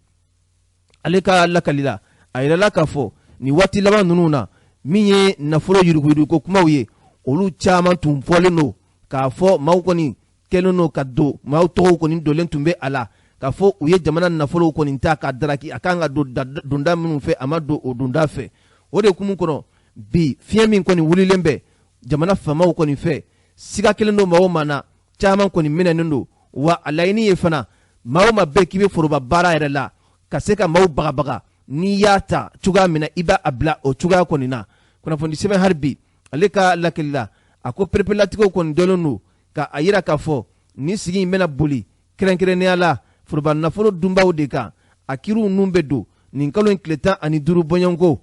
ale ka lakali la, a yirala k'a fɔ nin waati laban ninnu na, min ye nafolo yuruguyurugu kumaw ye, olu caman tun fɔlen don k'a fɔ maaw kɔni kɛlen don ka don, maaw tɔgɔw kɔni donlen tun bɛ a la, k'a fɔ u ye jamana nafolow kɔni ta k'a daraki, a kan ka don donda minnu fɛ, a ma don o donda fɛ. O de hukumu kɔnɔ bi, fiɲɛ min kɔni wulilen bɛ jamana faamaw kɔni fɛ. Siga kelen don maa o maa na, caman kɔni minɛnen don. Wa a laɲini ye fana, maa o maa bɛɛ k'i bɛ foroba baara yɛrɛ la ka se ka maaw bagabaga, n'i y'a ta cogoya min na, i b'a bila o cogoya kɔni na. Kunnafoni sɛbɛn hali bi ale ka lakali la, a ko pereperelatigɛw kɔni dɔnnen don ka a yira k'a fɔ nin sigi in bɛna boli kɛrɛnkɛrɛnnenya la foroba nafolo dunbaw de kan. A kiriw ninnu bɛ don nin kalo in tile 15 bɔɲɔgɔnko.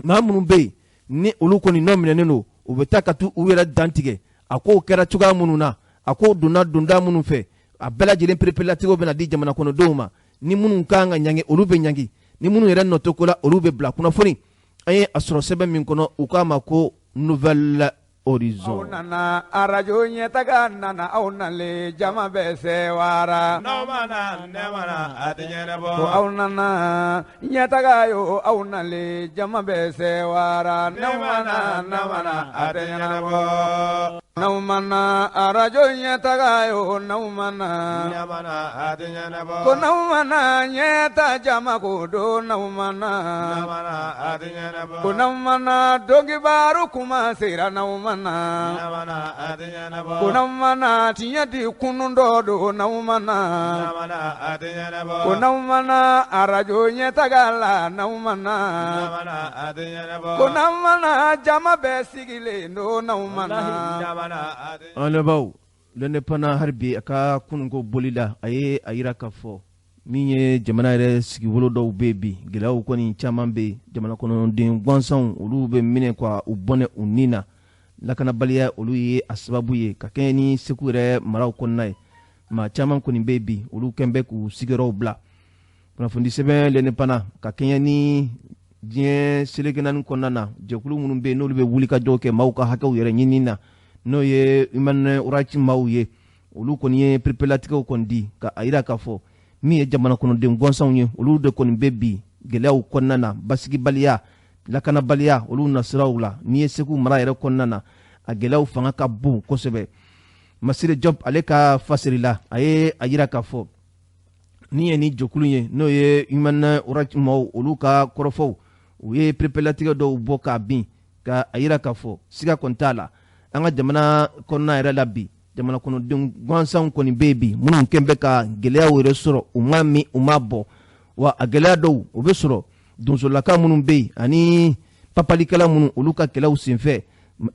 Maa minnu bɛ yen ni olu kɔni nɔ minɛnen don, u bɛ taa ka t'u yɛrɛ dantigɛ. A kow kɛra cogoya minnu na, a kow donna donda minnu fɛ, a bɛɛ lajɛlen pereperelatigɛw bɛna di jamana kɔnɔdenw ma. Ni minnu kan ka ɲangi, olu bɛ ɲangi, ni minnu yɛrɛ nɔ tɛ ko la, olu bɛ bila. Kunnafoni an ye a sɔrɔ sɛbɛn min kɔnɔ, u k'a ma ko Nouvel Horizon. Aw nana arajo ɲɛtaga nana, aw nalen jama bɛ sewara. N'aw ma na ne ma na, a tɛ ɲɛnabɔ. Ko aw nana ɲɛtaga yo, aw nalen jama bɛ sewara. Ne ma na, ne ma na, a tɛ ɲɛnabɔ. N'aw ma na arajo ɲɛtaga yo, n'aw ma na, ne ma na, a tɛ ɲɛnabɔ. Ko n'aw ma na ɲɛta jama ko don, n'aw ma na, ne ma na, a tɛ ɲɛnabɔ. Ko n'aw ma na donkibaru kuma sera, n'aw ma na, ne ma na, a tɛ ɲɛnabɔ. Ko n'aw ma na tiɲɛ di kunun dɔ don, n'aw ma na, ne ma na, a tɛ ɲɛnabɔ. Ko n'aw ma na arajo ɲɛtaga la, n'aw ma na, ne ma na, a tɛ ɲɛnabɔ. Ko n'aw ma na jama bɛɛ sigilen don, n'aw ma na. An lamɛnbaaw, L'Indépendant hali bi a ka kununko boli la, a ye a yira k'a fɔ min ye jamana yɛrɛ sigiwolo dɔw bɛ bi, gɛlɛyaw kɔni caman bɛ yen. Jamana kɔnɔden gansanw olu bɛ minɛ ka u bɔnɛ u ni na. Lakanabaliya olu ye a sababu ye ka kɛɲɛ ni Segu yɛrɛ maraw kɔnɔna ye. Maa caman kɔni bɛ bi, olu kɛn bɛ k'u sigiyɔrɔw bila. Kunnafoni sɛbɛn L'Indépendant ka kɛɲɛ ni diɲɛ seleke naani kɔnɔna na, jɛkulu minnu bɛ yen n'olu bɛ wulikajɔ kɛ maaw ka hakɛw yɛrɛ ɲini na, n'o ye Human Rights maaw ye, olu kɔni ye pereperelatigɛw kɔni di ka a yira k'a fɔ min ye jamana kɔnɔden gansanw ye, olu de kɔni bɛ bi gɛlɛyaw kɔnɔna na, basigibaliya, lakanabaliya olu nasiraw la. N'i ye Segu mara yɛrɛ kɔnɔna na, a gɛlɛyaw fanga ka bon kosɛbɛ. Masire Diop ale ka fasiri la, a ye a yira k'a fɔ ni ye ni jɛkulu ye, n'o ye Human Rights maaw, olu ka kɔrɔfɔw, u ye pereperelatigɛ dɔw bɔ k'a bin ka a yira k'a fɔ siga kɔni t'a la an ka jamana kɔnɔna yɛrɛ la bi, jamana kɔnɔden gansanw kɔni bɛ yen bi minnu kɛn bɛ ka gɛlɛyaw yɛrɛ sɔrɔ, u ma min, u ma bɔ. Wa a gɛlɛya dɔw o bɛ sɔrɔ donsolaka minnu bɛ yen ani papalikɛla minnu, olu ka kɛlɛw senfɛ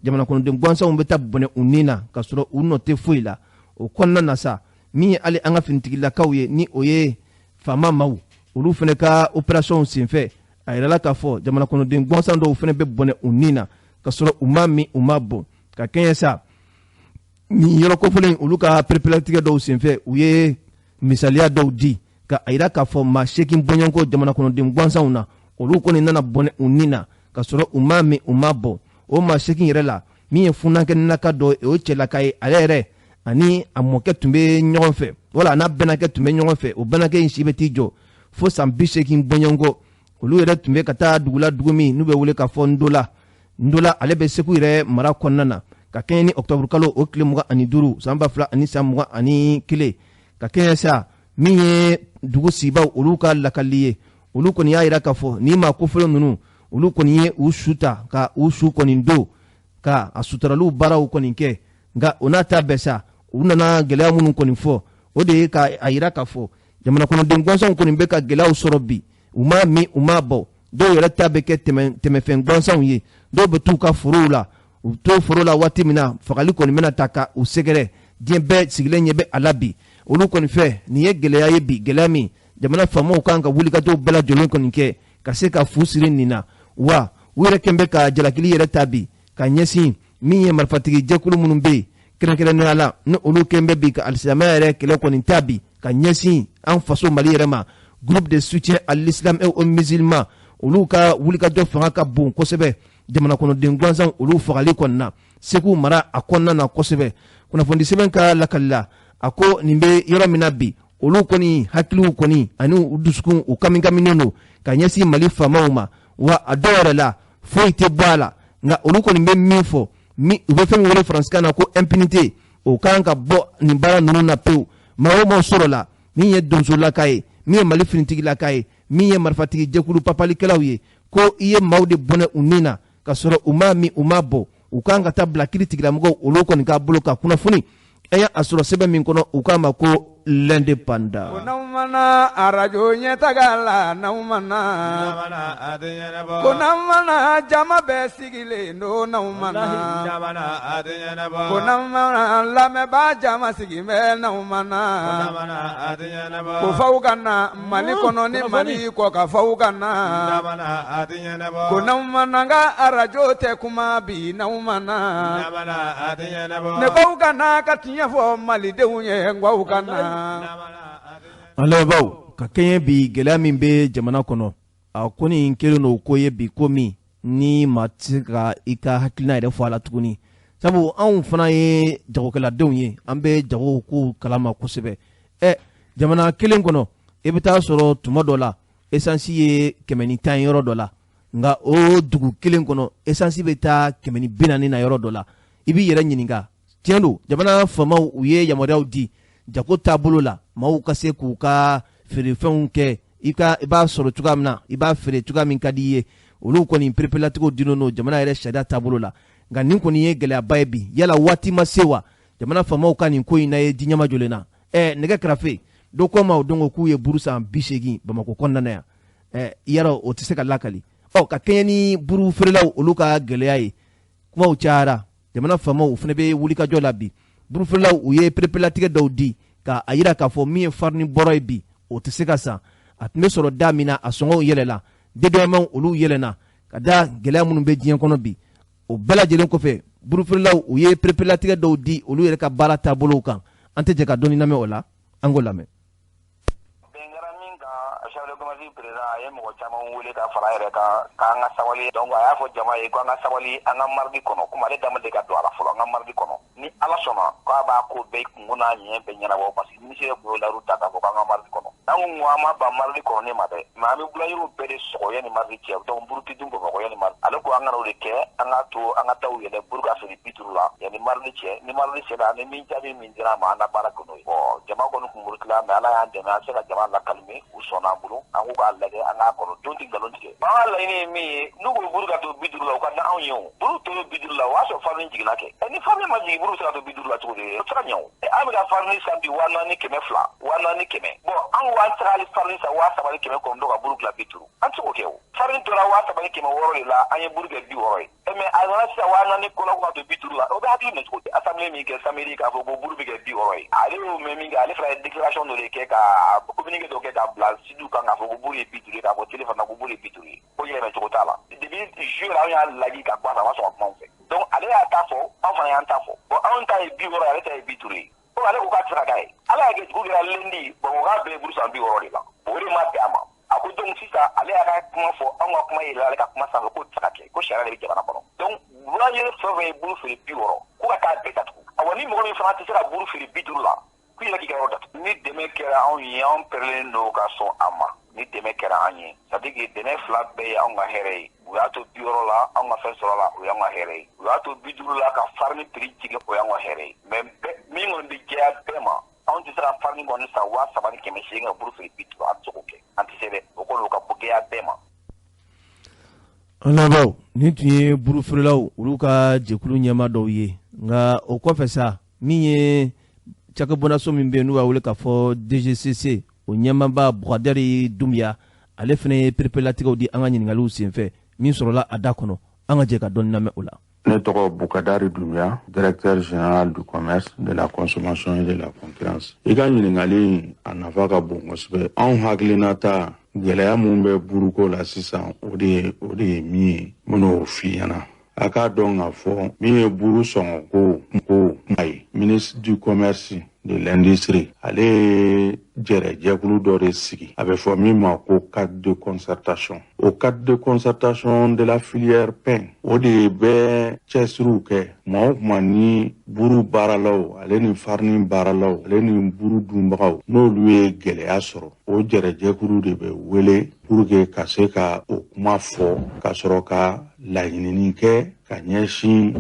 jamana kɔnɔden gansanw bɛ taa bɔnɛ u ni na ka sɔrɔ u nɔ tɛ foyi la. O kɔnɔna na sa, min ye hali an ka finitigilakaw ye, ni o ye faama maaw, olu fana ka opération senfɛ, a yirala k'a fɔ jamana kɔnɔden gansan dɔw fana bɛ bɔnɛ u ni na ka sɔrɔ u ma min, u ma bɔn. Ka kɛɲɛ sa nin yɔrɔ kofɔlen, olu ka pereperelatigɛ dɔw senfɛ, u ye misaliya dɔw di ka a yira k'a fɔ maa 8 bɔɲɔgɔnko jamana kɔnɔden gansanw na, olu kɔni nana bɔnɛ u ni na ka sɔrɔ u ma min, u ma bɔn. O maa 8 yɛrɛ la, min ye funankɛninaka dɔ ye, o ye cɛlaka ye, ale yɛrɛ ani a mɔkɛ tun bɛ ɲɔgɔn fɛ, wala a n'a bɛnakɛ tun bɛ ɲɔgɔn fɛ. O bɛnakɛ in si bɛ t'i jɔ fo san 80 bɔɲɔgɔnko. Olu yɛrɛ tun bɛ ka taa dugu la, dugu min n'u bɛ wele k'a fɔ Ndola. Ndola ale bɛ Segu yɛrɛ mara kɔnɔna na, ka kɛɲɛ ni octobre kalo o tile 25 san 2021. Ka kɛɲɛ sa min ye dugu sibaw olu ka lakali ye, olu kɔni y'a yira k'a fɔ ni maa kofɔlen ninnu, olu kɔni ye u su ta ka u su kɔni don ka a suturaliw baaraw kɔni kɛ. Nka o n'a ta bɛɛ sa, u nana gɛlɛya minnu kɔni fɔ, o de ye ka a yira k'a fɔ jamana kɔnɔden gansanw kɔni bɛ ka gɛlɛyaw sɔrɔ bi, u ma min, u ma bɔ. Dɔw yɛrɛ ta bɛ kɛ tɛmɛfɛn gansanw ye, dɔw bɛ t'u ka forow la, u bɛ to foro la waati min na, fagali kɔni bɛna ta ka u sɛgɛrɛ. Diɲɛ bɛɛ sigilen ɲɛ bɛ a la bi. Olu kɔni fɛ nin ye gɛlɛya ye bi, gɛlɛya min jamana faamaw kan ka wulikajɔw bɛɛ lajɛlen kɔni kɛ ka se ka fu siri nin na. Wa u yɛrɛ kɛn bɛ ka jalakili yɛrɛ ta bi ka ɲɛsin min ye marifatigi jɛkulu minnu bɛ yen kɛrɛnkɛrɛnnenya la, ni olu kɛn bɛ bi ka alisilamɛya yɛrɛ kɛlɛ kɔni ta bi ka ɲɛsin an faso Mali yɛrɛ ma. Groupe de soutien à l'islam et aux musulmans, olu ka wulikajɔ fanga ka bon kosɛbɛ jamana kɔnɔden gansanw olu fagali kɔni na Segu mara a kɔnɔna na kosɛbɛ. Kunnafoni sɛbɛn ka lakali la, a ko nin bɛ yɔrɔ min na bi, olu kɔni hakiliw kɔni ani u dusukun u kamikaminen don ka ɲɛsin Mali faamaw ma. Wa a dɔw yɛrɛ la foyi tɛ bɔ a la, nka olu kɔni bɛ min fɔ, u bɛ fɛn min wele faransikan na ko impunité, o kan ka bɔ nin baara ninnu na pewu. Maa o maa sɔrɔ la min ye donsolaka ye, min ye Mali finitigilaka ye, min ye marifatigi jɛkulu papalikɛlaw ye, ko i ye maaw de bɔnɛ u ni na ka sɔrɔ u ma min, u ma bɔ, U kan ka taa bila kiiri tigilamɔgɔw olu kɔni ka bolo ka kunnafoni an y'a sɔrɔ sɛbɛn min kɔnɔ, u k'a ma ko L'Indépendant. Ko n'aw mana arajo ɲɛtaga la, n'aw mana, ko n'aw mana jama bɛɛ sigilen don, n'aw mana, ko n'aw mana lamɛnbaa jama sigi bɛ, n'aw mana, ko f'aw ka na Mali kɔnɔ ni Mali kɔ ka f'aw ka na, ko n'aw mana n ka arajo tɛ kuma bi, n'aw mana, ne k'aw ka na ka tiɲɛ fɔ Malidenw ye, n k'aw ka na. An lamɛnbaaw, ka kɛɲɛ bi gɛlɛya min bɛ jamana kɔnɔ, a ko nin kɛlen don ko ye bi, ko min ni maa tɛ se ka i ka hakilina yɛrɛ fɔ a la tuguni, sabu anw fana ye jagokɛladenw ye, an bɛ jago kow kalama kosɛbɛ. Jamana kelen kɔnɔ, i bɛ taa sɔrɔ tuma dɔ la esansi ye 110 yɔrɔ dɔ la, nka o dugu kelen kɔnɔ esansi bɛ taa 140 na yɔrɔ dɔ la. I b'i yɛrɛ ɲininka, tiɲɛ don jamana faamaw u ye yamaruyaw di jago taabolo la, maaw ka se k'u ka feerefɛnw kɛ, i b'a sɔrɔ cogoya min na, i b'a feere cogoya min ka di i ye, olu kɔni pereperelatigɛw dinnen don jamana yɛrɛ sariya taabolo la. Nka nin kɔni ye gɛlɛyaba ye bi. Yala waati ma se wa jamana faamaw ka nin ko in na ye di ɲɛmajɔlen na? Nɛgɛ kɛrɛfɛ dɔ ko ma o don ko k'u ye buru san 80 Bamakɔ kɔnɔna na yan. Yala o tɛ se ka lakali. Ka kɛɲɛ ni buru feerelaw olu ka gɛlɛya ye, kumaw cayara, jamana faamaw fana bɛ wulikajɔ la bi. Buru feerelaw u ye pereperelatigɛ dɔw di ka a yira k'a fɔ min ye farini bɔrɔ ye bi, o tɛ se ka san. A tun bɛ sɔrɔ da min na, a sɔngɔw yɛlɛla, dédouanement olu yɛlɛnna ka da gɛlɛya minnu bɛ diɲɛ kɔnɔ bi. O bɛɛ lajɛlen kɔfɛ, buru feerelaw u ye pereperelatigɛ dɔw di olu yɛrɛ ka baara taabolow kan. An tɛ jɛ ka dɔɔni lamɛn o la, an k'o lamɛn. A ye mɔgɔ caman wele ka fara yɛrɛ kan k'an ka sabali. Donc a y'a fɔ jama ye ko an ka sabali, an ka mardi kɔnɔ, komi ale dama de ka don a la fɔlɔ, an ka mardi kɔnɔ ni Ala sɔnna k'a b'a ko bɛɛ kungo n'a ɲɛ bɛɛ ɲɛnabɔ, parce que ministre kun y'o layiru ta k'a fɔ k'an ka mardi kɔnɔ. N'an ko an ma ban mardi kɔnɔ ma dɛ, mais an bɛ boulangerie bɛɛ de sɔgɔ yanni mardi cɛ. Donc buru tɛ dun Bamakɔ yanni mardi. Ale ko an kana o de kɛ, an k'a to an ka daw yɛlɛ buru ka feere 50 la yanni mardi cɛ. Ni mardi sera, ni min jaabi min dira an ma, an na baara kɛ n'o ye. Bon, jama kɔni kun murutila, mais Ala y'an dɛmɛ, an se ka jama lakalime, u sɔnna an bolo, an k'u k'a lajɛ, an k'a kɔnɔ don tɛ nkalon tigɛ. An ka laɲini ye min ye, n'u ko buru ka to 50 la, u ka da anw ye. O buru to 50 la, o y'a sɔrɔ farini jiginna kɛ. Ni farini ma jigin, buru bɛ se ka to 50 la cogo di? O tɛ se ka ɲɛ o. An bɛ ka farini san bi 4100, 4100. Bon, an ko an tɛ se ka hali farini san 3900 ka buru dilan 50, an tɛ se k'o kɛ o. Farini tora 3600 de la, an ye buru kɛ 60 ye. Mais a nana sisan 4000 kɔ la ko ka to 50 la, o bɛ hakili minɛ cogo di? Assemblée min kɛ samedi k'a fɔ ko buru bɛ kɛ 60 ye, ale y'o mɛn min kɛ, ale fana ye déclaration dɔ de kɛ ka communiqué dɔ kɛ k'a bila site kan k'a fɔ ko buru ye 50 ye, k'a fɔ télé fana ko buru ye 50 ye, ko yɛlɛmɛ cogo t'a la. Depuis juillet la, anw y'a lagi ka kuma fɛ, a ma sɔn ka kuma anw fɛ. Donc ale y'a ta fɔ, anw fana y'an ta fɔ. Bon, anw ta ye 60 ye, ale ta ye 50 ye. Ko ale ko k'a tɛ se ka k'a ye. Ala y'a kɛ dugu kɛra lundi, Bamakɔ k'a bɛɛ ye buru san 60 de la. O de ma bɛn a ma. A ko donc sisan ale y'a ka kuma fɔ, anw ka kuma yɛlɛla ale ka kuma sanfɛ, k'o tɛ se ka kɛ, ko sariya de bɛ jamana kɔnɔ. Donc boulanger fɛn o fɛn ye buru feere 60, ko ka taa bɛɛ datugu. Awa, ni mɔgɔ min fana tɛ se ka buru feere 50 la, k'i yɛrɛ k'i ka yɔrɔ datugu. Ni dɛmɛ kɛra anw ye, anw pɛrɛlen don ka sɔn a ma. Ni dɛmɛ kɛra an ye, c'est à dire que dɛmɛ fila bɛɛ ye anw ka hɛrɛ ye. U y'a to 60 la, anw ka fɛn sɔrɔ la, o y'anw ka hɛrɛ ye. U y'a to 50 la ka farini prix jigin, o y'anw ka hɛrɛ ye. Mais min kɔni bɛ jɛya bɛɛ ma, anw tɛ se ka farini kɔni san 3800 ka buru feere 50, an tɛ se k'o kɛ, an tɛ se dɛ. O kɔni o ka gɛlɛya bɛɛ ma. An lamɛnbaaw, nin tun ye buru feerelaw olu ka jɛkulu ɲɛmaa dɔw ye. Nka o kɔfɛ sa, min ye cakɛbɔnnaso min bɛ yen n'u b'a wele k'a fɔ DGCC, o ɲɛmaaba Bukadari Dunbiya, ale fana ye pereperelatigɛw di an ka ɲininkaliw senfɛ min sɔrɔla a da kɔnɔ. An ka jɛ ka dɔɔni lamɛn o la. Ne tɔgɔ Bukadari Doumbia, directeur général du commerce, de la consommation et de la concurrence. I ka ɲininkali a nafa ka bon kosɛbɛ. Anw hakilina ta gɛlɛya mun bɛ buruko la sisan, o de ye min ye, n bɛn'o f'i ɲɛna. A k'a dɔn k'a fɔ min ye buru sɔngɔ ko kuma ye, ministre du commerce de l'industrie, ale ye jɛrɛjɛkulu dɔ de sigi, a bɛ fɔ min ma ko cadre de concertation. O cadre de concertation de la filière pain, o de bɛ cɛsiriw kɛ tuma o tuma ni buru baaralaw ale ni farini baaralaw ale ni buru dunbagaw n'olu ye gɛlɛya sɔrɔ, o jɛrɛjɛkulu de bɛ wele pour que ka se ka o kuma fɔ, ka sɔrɔ ka laɲinini kɛ ka ɲɛsin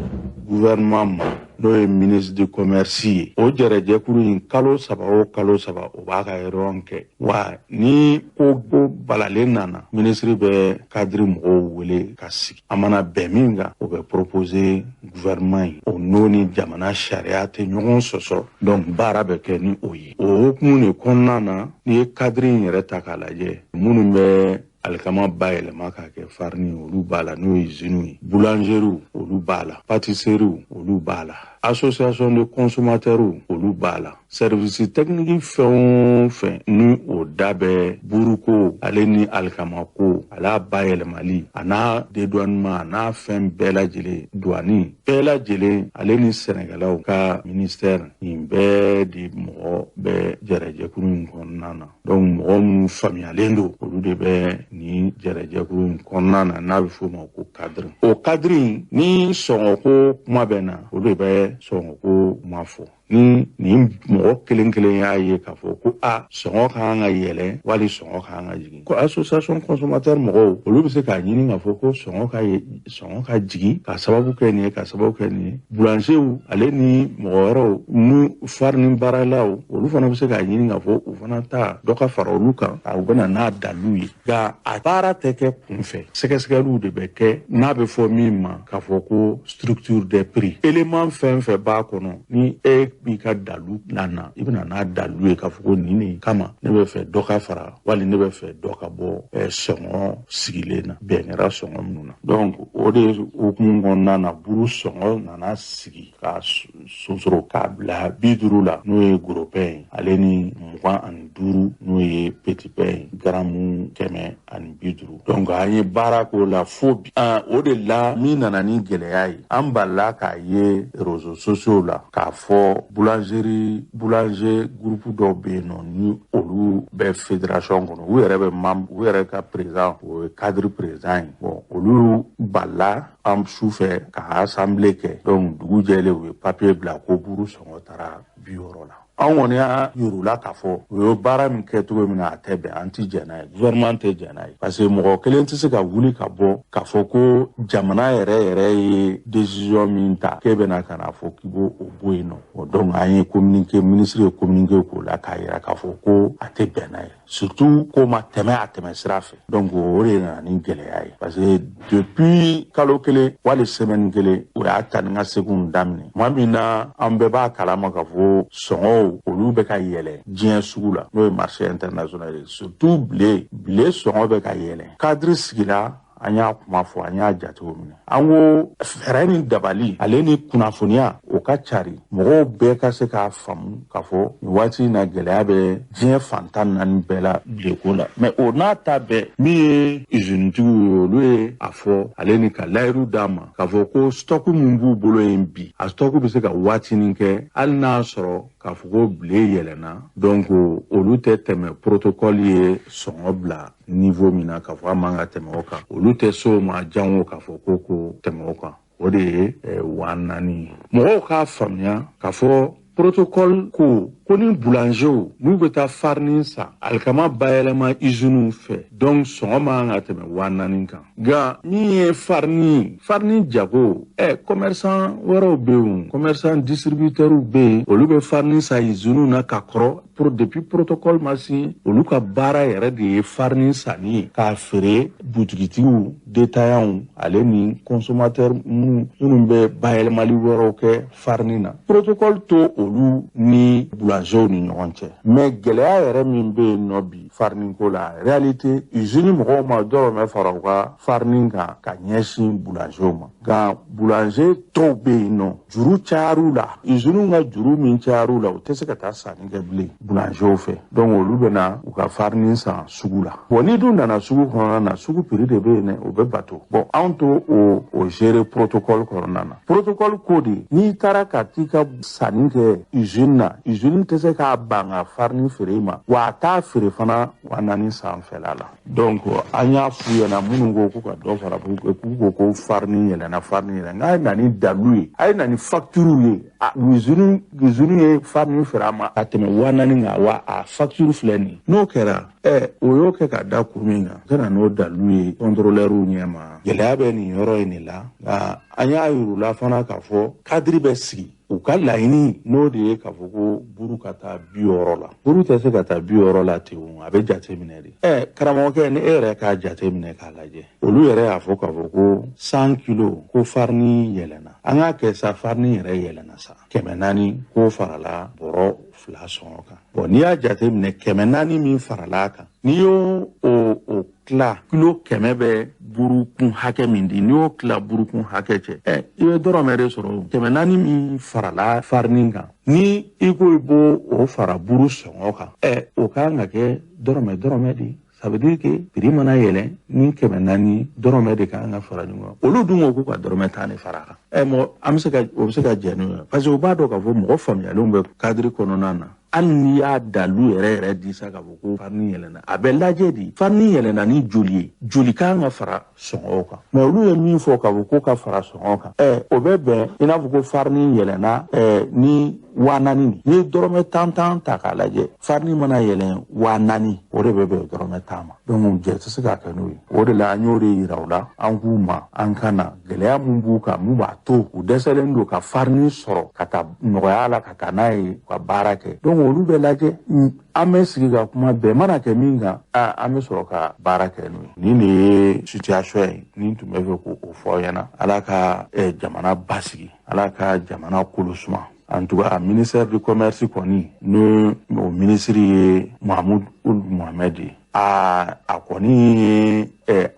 gouvernement ma, n'o ye ministre du commerce ye. O jɛrɛjɛkulu in kalo 3 o kalo 3 o b'a ka réunion kɛ. Wa ni ko balalen nana, ministre bɛ cadre mɔgɔw wele ka sigi, a mana bɛn min kan, o bɛ proposer gouvernement ye, o n'o ni jamana sariya tɛ ɲɔgɔn sɔsɔ, donc baara bɛ kɛ ni o ye. O hukumu de kɔnɔna na, n'i ye cadre in yɛrɛ ta k'a lajɛ, minnu bɛ alikama bayɛlɛma k'a kɛ farini, olu b'a la, n'o ye usines ye, boulangeries olu b'a la, pâtisseries olu b'a la, association de consommateurs olu b'a la, service technique fɛn o fɛn ni o da bɛ buruko ale ni alikamako, a n'a bayɛlɛmali, a n'a dédouanement, a n'a fɛn bɛɛ lajɛlen, douane bɛɛ lajɛlen, ale ni sɛnɛkɛlaw ka ministère, nin bɛɛ de mɔgɔ bɛ jɛrɛjɛkulu in kɔnɔna na. Donc mɔgɔ minnu faamuyalen don, olu de bɛ nin jɛrɛjɛkulu in kɔnɔna na, n'a bɛ f'o ma ko cadre. O cadre in, ni sɔngɔko kuma bɛ na, olu de bɛ sɔngɔko kuma fɔ. Ni nin mɔgɔ kelen kelen y'a ye k'a fɔ ko a sɔngɔ ka kan ka yɛlɛ wali sɔngɔ ka kan ka jigin, ko association consommateur mɔgɔw, olu bɛ se k'a ɲini k'a fɔ ko sɔngɔ ka jigin ka sababu kɛ nin ye, ka sababu kɛ nin ye. Boulangerw ale ni mɔgɔ wɛrɛw ni farini baaralaw, olu fana bɛ se k'a ɲini k'a fɔ u fana ta dɔ ka fara olu kan, u bɛ na n'a dalilu ye. Nka a baara tɛ kɛ kunfɛ, sɛgɛsɛgɛliw de bɛ kɛ, n'a bɛ fɔ min ma k'a fɔ ko structure des prix. Élément fɛn fɛn b'a kɔnɔ, ni e b'i ka dalu nana, i bɛna n'a dalu ye k'a fɔ ko nin de kama ne bɛ fɛ dɔ ka fara wali ne bɛ fɛ dɔ ka bɔ sɔngɔ sigilen na, bɛn kɛra sɔngɔ minnu na. Donc o de hukumu kɔnɔna na, buru sɔngɔ nana sigi ka sonsoro k'a bila 50 la, n'o ye gros pain ye, ale ni 25, n'o ye petit pain ye, garamu 150. Donc an ye baara k'o la fo bi. O de la min nana ni gɛlɛya ye, an balila k'a ye réseaux sociaux la k'a fɔ boulangerie, boulanger groupe dɔw bɛ yen nɔ, ni olu bɛ fédération kɔnɔ, u yɛrɛ bɛ membre, u yɛrɛ ka président, o ye cadre président ye. Bon, olu balila an su fɛ ka assemblée kɛ, donc dugu jɛlen u ye papier bila ko buru sɔngɔ taara 60 la. An kɔni y'a yir'u la k'a fɔ u ye baara min kɛ cogo min na, a tɛ bɛn, an ti jɛn n'a ye, gouvernement tɛ jɛn n'a ye, parce que mɔgɔ kelen tɛ se ka wuli ka bɔ k'a fɔ ko jamana yɛrɛ yɛrɛ ye décision min ta, k'e bɛna ka na fɔ k'i b'o o bɔ yen nɔ. Donc an ye communiqué, ministre ye communiqué k'o la k'a yira k'a fɔ ko a tɛ bɛn n'a ye, surtout ko ma tɛmɛ a tɛmɛ sira fɛ. Donc o de nana ni gɛlɛya ye, parce que depuis kalo kelen wali semaine kelen, o y'a ta ni ka seginw daminɛ. Tuma min na an bɛɛ b'a kalama k'a fɔ sɔngɔw olu bɛ ka yɛlɛ diɲɛ sugu la, n'o ye marché international ye, surtout blé sɔngɔ bɛ ka yɛlɛ. Cadre sigira, an y'a kuma fɔ, an y'a jatew minɛ, an ko fɛɛrɛ ni dabali ale ni kunnafoniya o ka cari, mɔgɔw bɛɛ ka se k'a faamu k'a fɔ nin waati in na gɛlɛya bɛ diɲɛ fan 14 bɛɛ la bileko la. Mais o n'a ta bɛɛ, min ye usinitigiw ye, olu ye a fɔ ale ni ka layiru d'a ma k'a fɔ ko stock min b'u bolo yen bi, a stock bɛ se ka waatinin kɛ, hali n'a sɔrɔ k'a fɔ ko blé yɛlɛnna. Donc olu tɛ tɛmɛ protocole ye sɔngɔ bila niveau min na k'a fɔ a man ka tɛmɛ o kan, olu tɛ se o ma jango k'a fɔ ko tɛmɛ o kan. O de ye 4000 ye. Mɔgɔw k'a faamuya k'a fɔ protocole ko ni boulangerw n'u bɛ taa farini san alikama bayɛlɛma usines fɛ, donc sɔngɔ man kan ka tɛmɛ 4000 kan. Nka min ye farini jago, commerçant wɛrɛw bɛ yen, commerçant distributeurs bɛ yen, olu bɛ farini san usines na ka kɔrɔ pour depuis protocole ma signé, olu ka baara yɛrɛ de ye farini sanni ye k'a feere butigitigiw, détaillants, ale ni consommateur minnu bɛ bayɛlɛmali wɛrɛw kɛ farini na. Protocole to olu ni boulangerw ni ɲɔgɔn cɛ. Mais gɛlɛya yɛrɛ min bɛ yen nɔ bi farini ko la, réalité, usine mɔgɔw ma dɔrɔmɛ fara u ka farini kan ka ɲɛsin boulangerw ma. Nka boulanger tɔw bɛ yen nɔ, juru cayar'u la, usine ka juru min cayar'u la, u tɛ se ka taa sanni kɛ bilen boulangerw fɛ. Donc olu bɛna u ka farini san sugu la. Bon, ni dun nana sugu kɔnɔna na, sugu prix de bɛ yen dɛ, o bɛ bato. Bon, anw to o gérer protocole kɔnɔna na. Protocole ko de, n'i taara ka t'i ka sanni kɛ usine na, usine tɛ se k'a ban ka farini feere i ma, wa a t'a feere fana 4000 sanfɛla la. Donc an y'a f'u ɲɛna, minnu ko ko ka dɔ fara, k'u ko farini yɛlɛnna, farini yɛlɛnna, n'a ye na ni dalu ye, a ye na ni facture ye, a usine ye farini feere a ma ka tɛmɛ 4000 kan, wa a facture filɛ nin ye. N'o kɛra, o y'o kɛ ka da kun min kan, ka na n'o dalu ye contrôleur ɲɛ ma. Gɛlɛya bɛ nin yɔrɔ in de la. Nka an y'a yir'u la fana k'a fɔ cadre bɛ sigi, u ka laɲini n'o de ye k'a fɔ ko buru ka taa 60 la. Buru tɛ se ka taa 60 la ten, o a bɛ jate minɛ de. Karamɔgɔkɛ. Karamɔgɔkɛ, ni e yɛrɛ k'a jate minɛ k'a lajɛ, olu yɛrɛ y'a fɔ k'a fɔ ko 100 kilo ko farini yɛlɛnna. An k'a kɛ sa, farini yɛrɛ yɛlɛnna sa 400 k'o farala bɔrɔ 2 sɔngɔ kan. Bon, n'i y'a jate minɛ, 400 min farala a kan, n'i y'o o tila, kilo 100 bɛ burukun hakɛ min di, n'i y'o tila burukun hakɛ cɛ, i bɛ dɔrɔmɛ de sɔrɔ. 400 min farala farini kan, ni i ko i b'o o fara buru sɔngɔ kan, o kan ka kɛ dɔrɔmɛ de. Ça veut dire que prix mana yɛlɛn ni 400, dɔrɔmɛ de kan ka fara ɲɔgɔn kan. Olu dun ko k'u ka dɔrɔmɛ 10 de fara a kan. Mɔgɔ an bɛ se ka o bɛ se ka jɛn n'o ye, parce que u b'a dɔn k'a fɔ mɔgɔ faamuyalenw bɛ cadre kɔnɔna na. Hali n'i y'a dalu yɛrɛ yɛrɛ di sa k'a fɔ ko farini yɛlɛnna, a bɛ lajɛ de farini yɛlɛnna ni joli ye, joli kan ka fara sɔngɔw kan. Mais olu ye min fɔ k'a fɔ ko ka fara sɔngɔ kan, o bɛ bɛn i n'a fɔ ko farini yɛlɛnna ni 4000 de. N'i ye dɔrɔmɛ 10 10 ta k'a lajɛ, farini mana yɛlɛn 4000, o de bɛ bɛn dɔrɔmɛ 10 ma. Donc jɛ tɛ se ka kɛ n'o ye. O de la an y'o de yira u la, an k'u ma an ka na gɛlɛya mun b'u kan, mun b'a to u dɛsɛlen don ka farini sɔrɔ ka taa nɔgɔya la ka taa n'a ye u ka baara kɛ. Donc olu bɛ lajɛ, an bɛ sigi ka kuma, bɛn mana kɛ min kan, an bɛ sɔrɔ ka baara kɛ n'o ye. Nin de ye situation ye ni tun bɛ fɛ k'o fɔ aw ɲɛna. Ala ka jamana basigi, Ala ka jamana kolo suma. En tout cas, ministère du commerce kɔni, n'o o ministre ye Mahamudu Ould Mohamed ye, a kɔni ye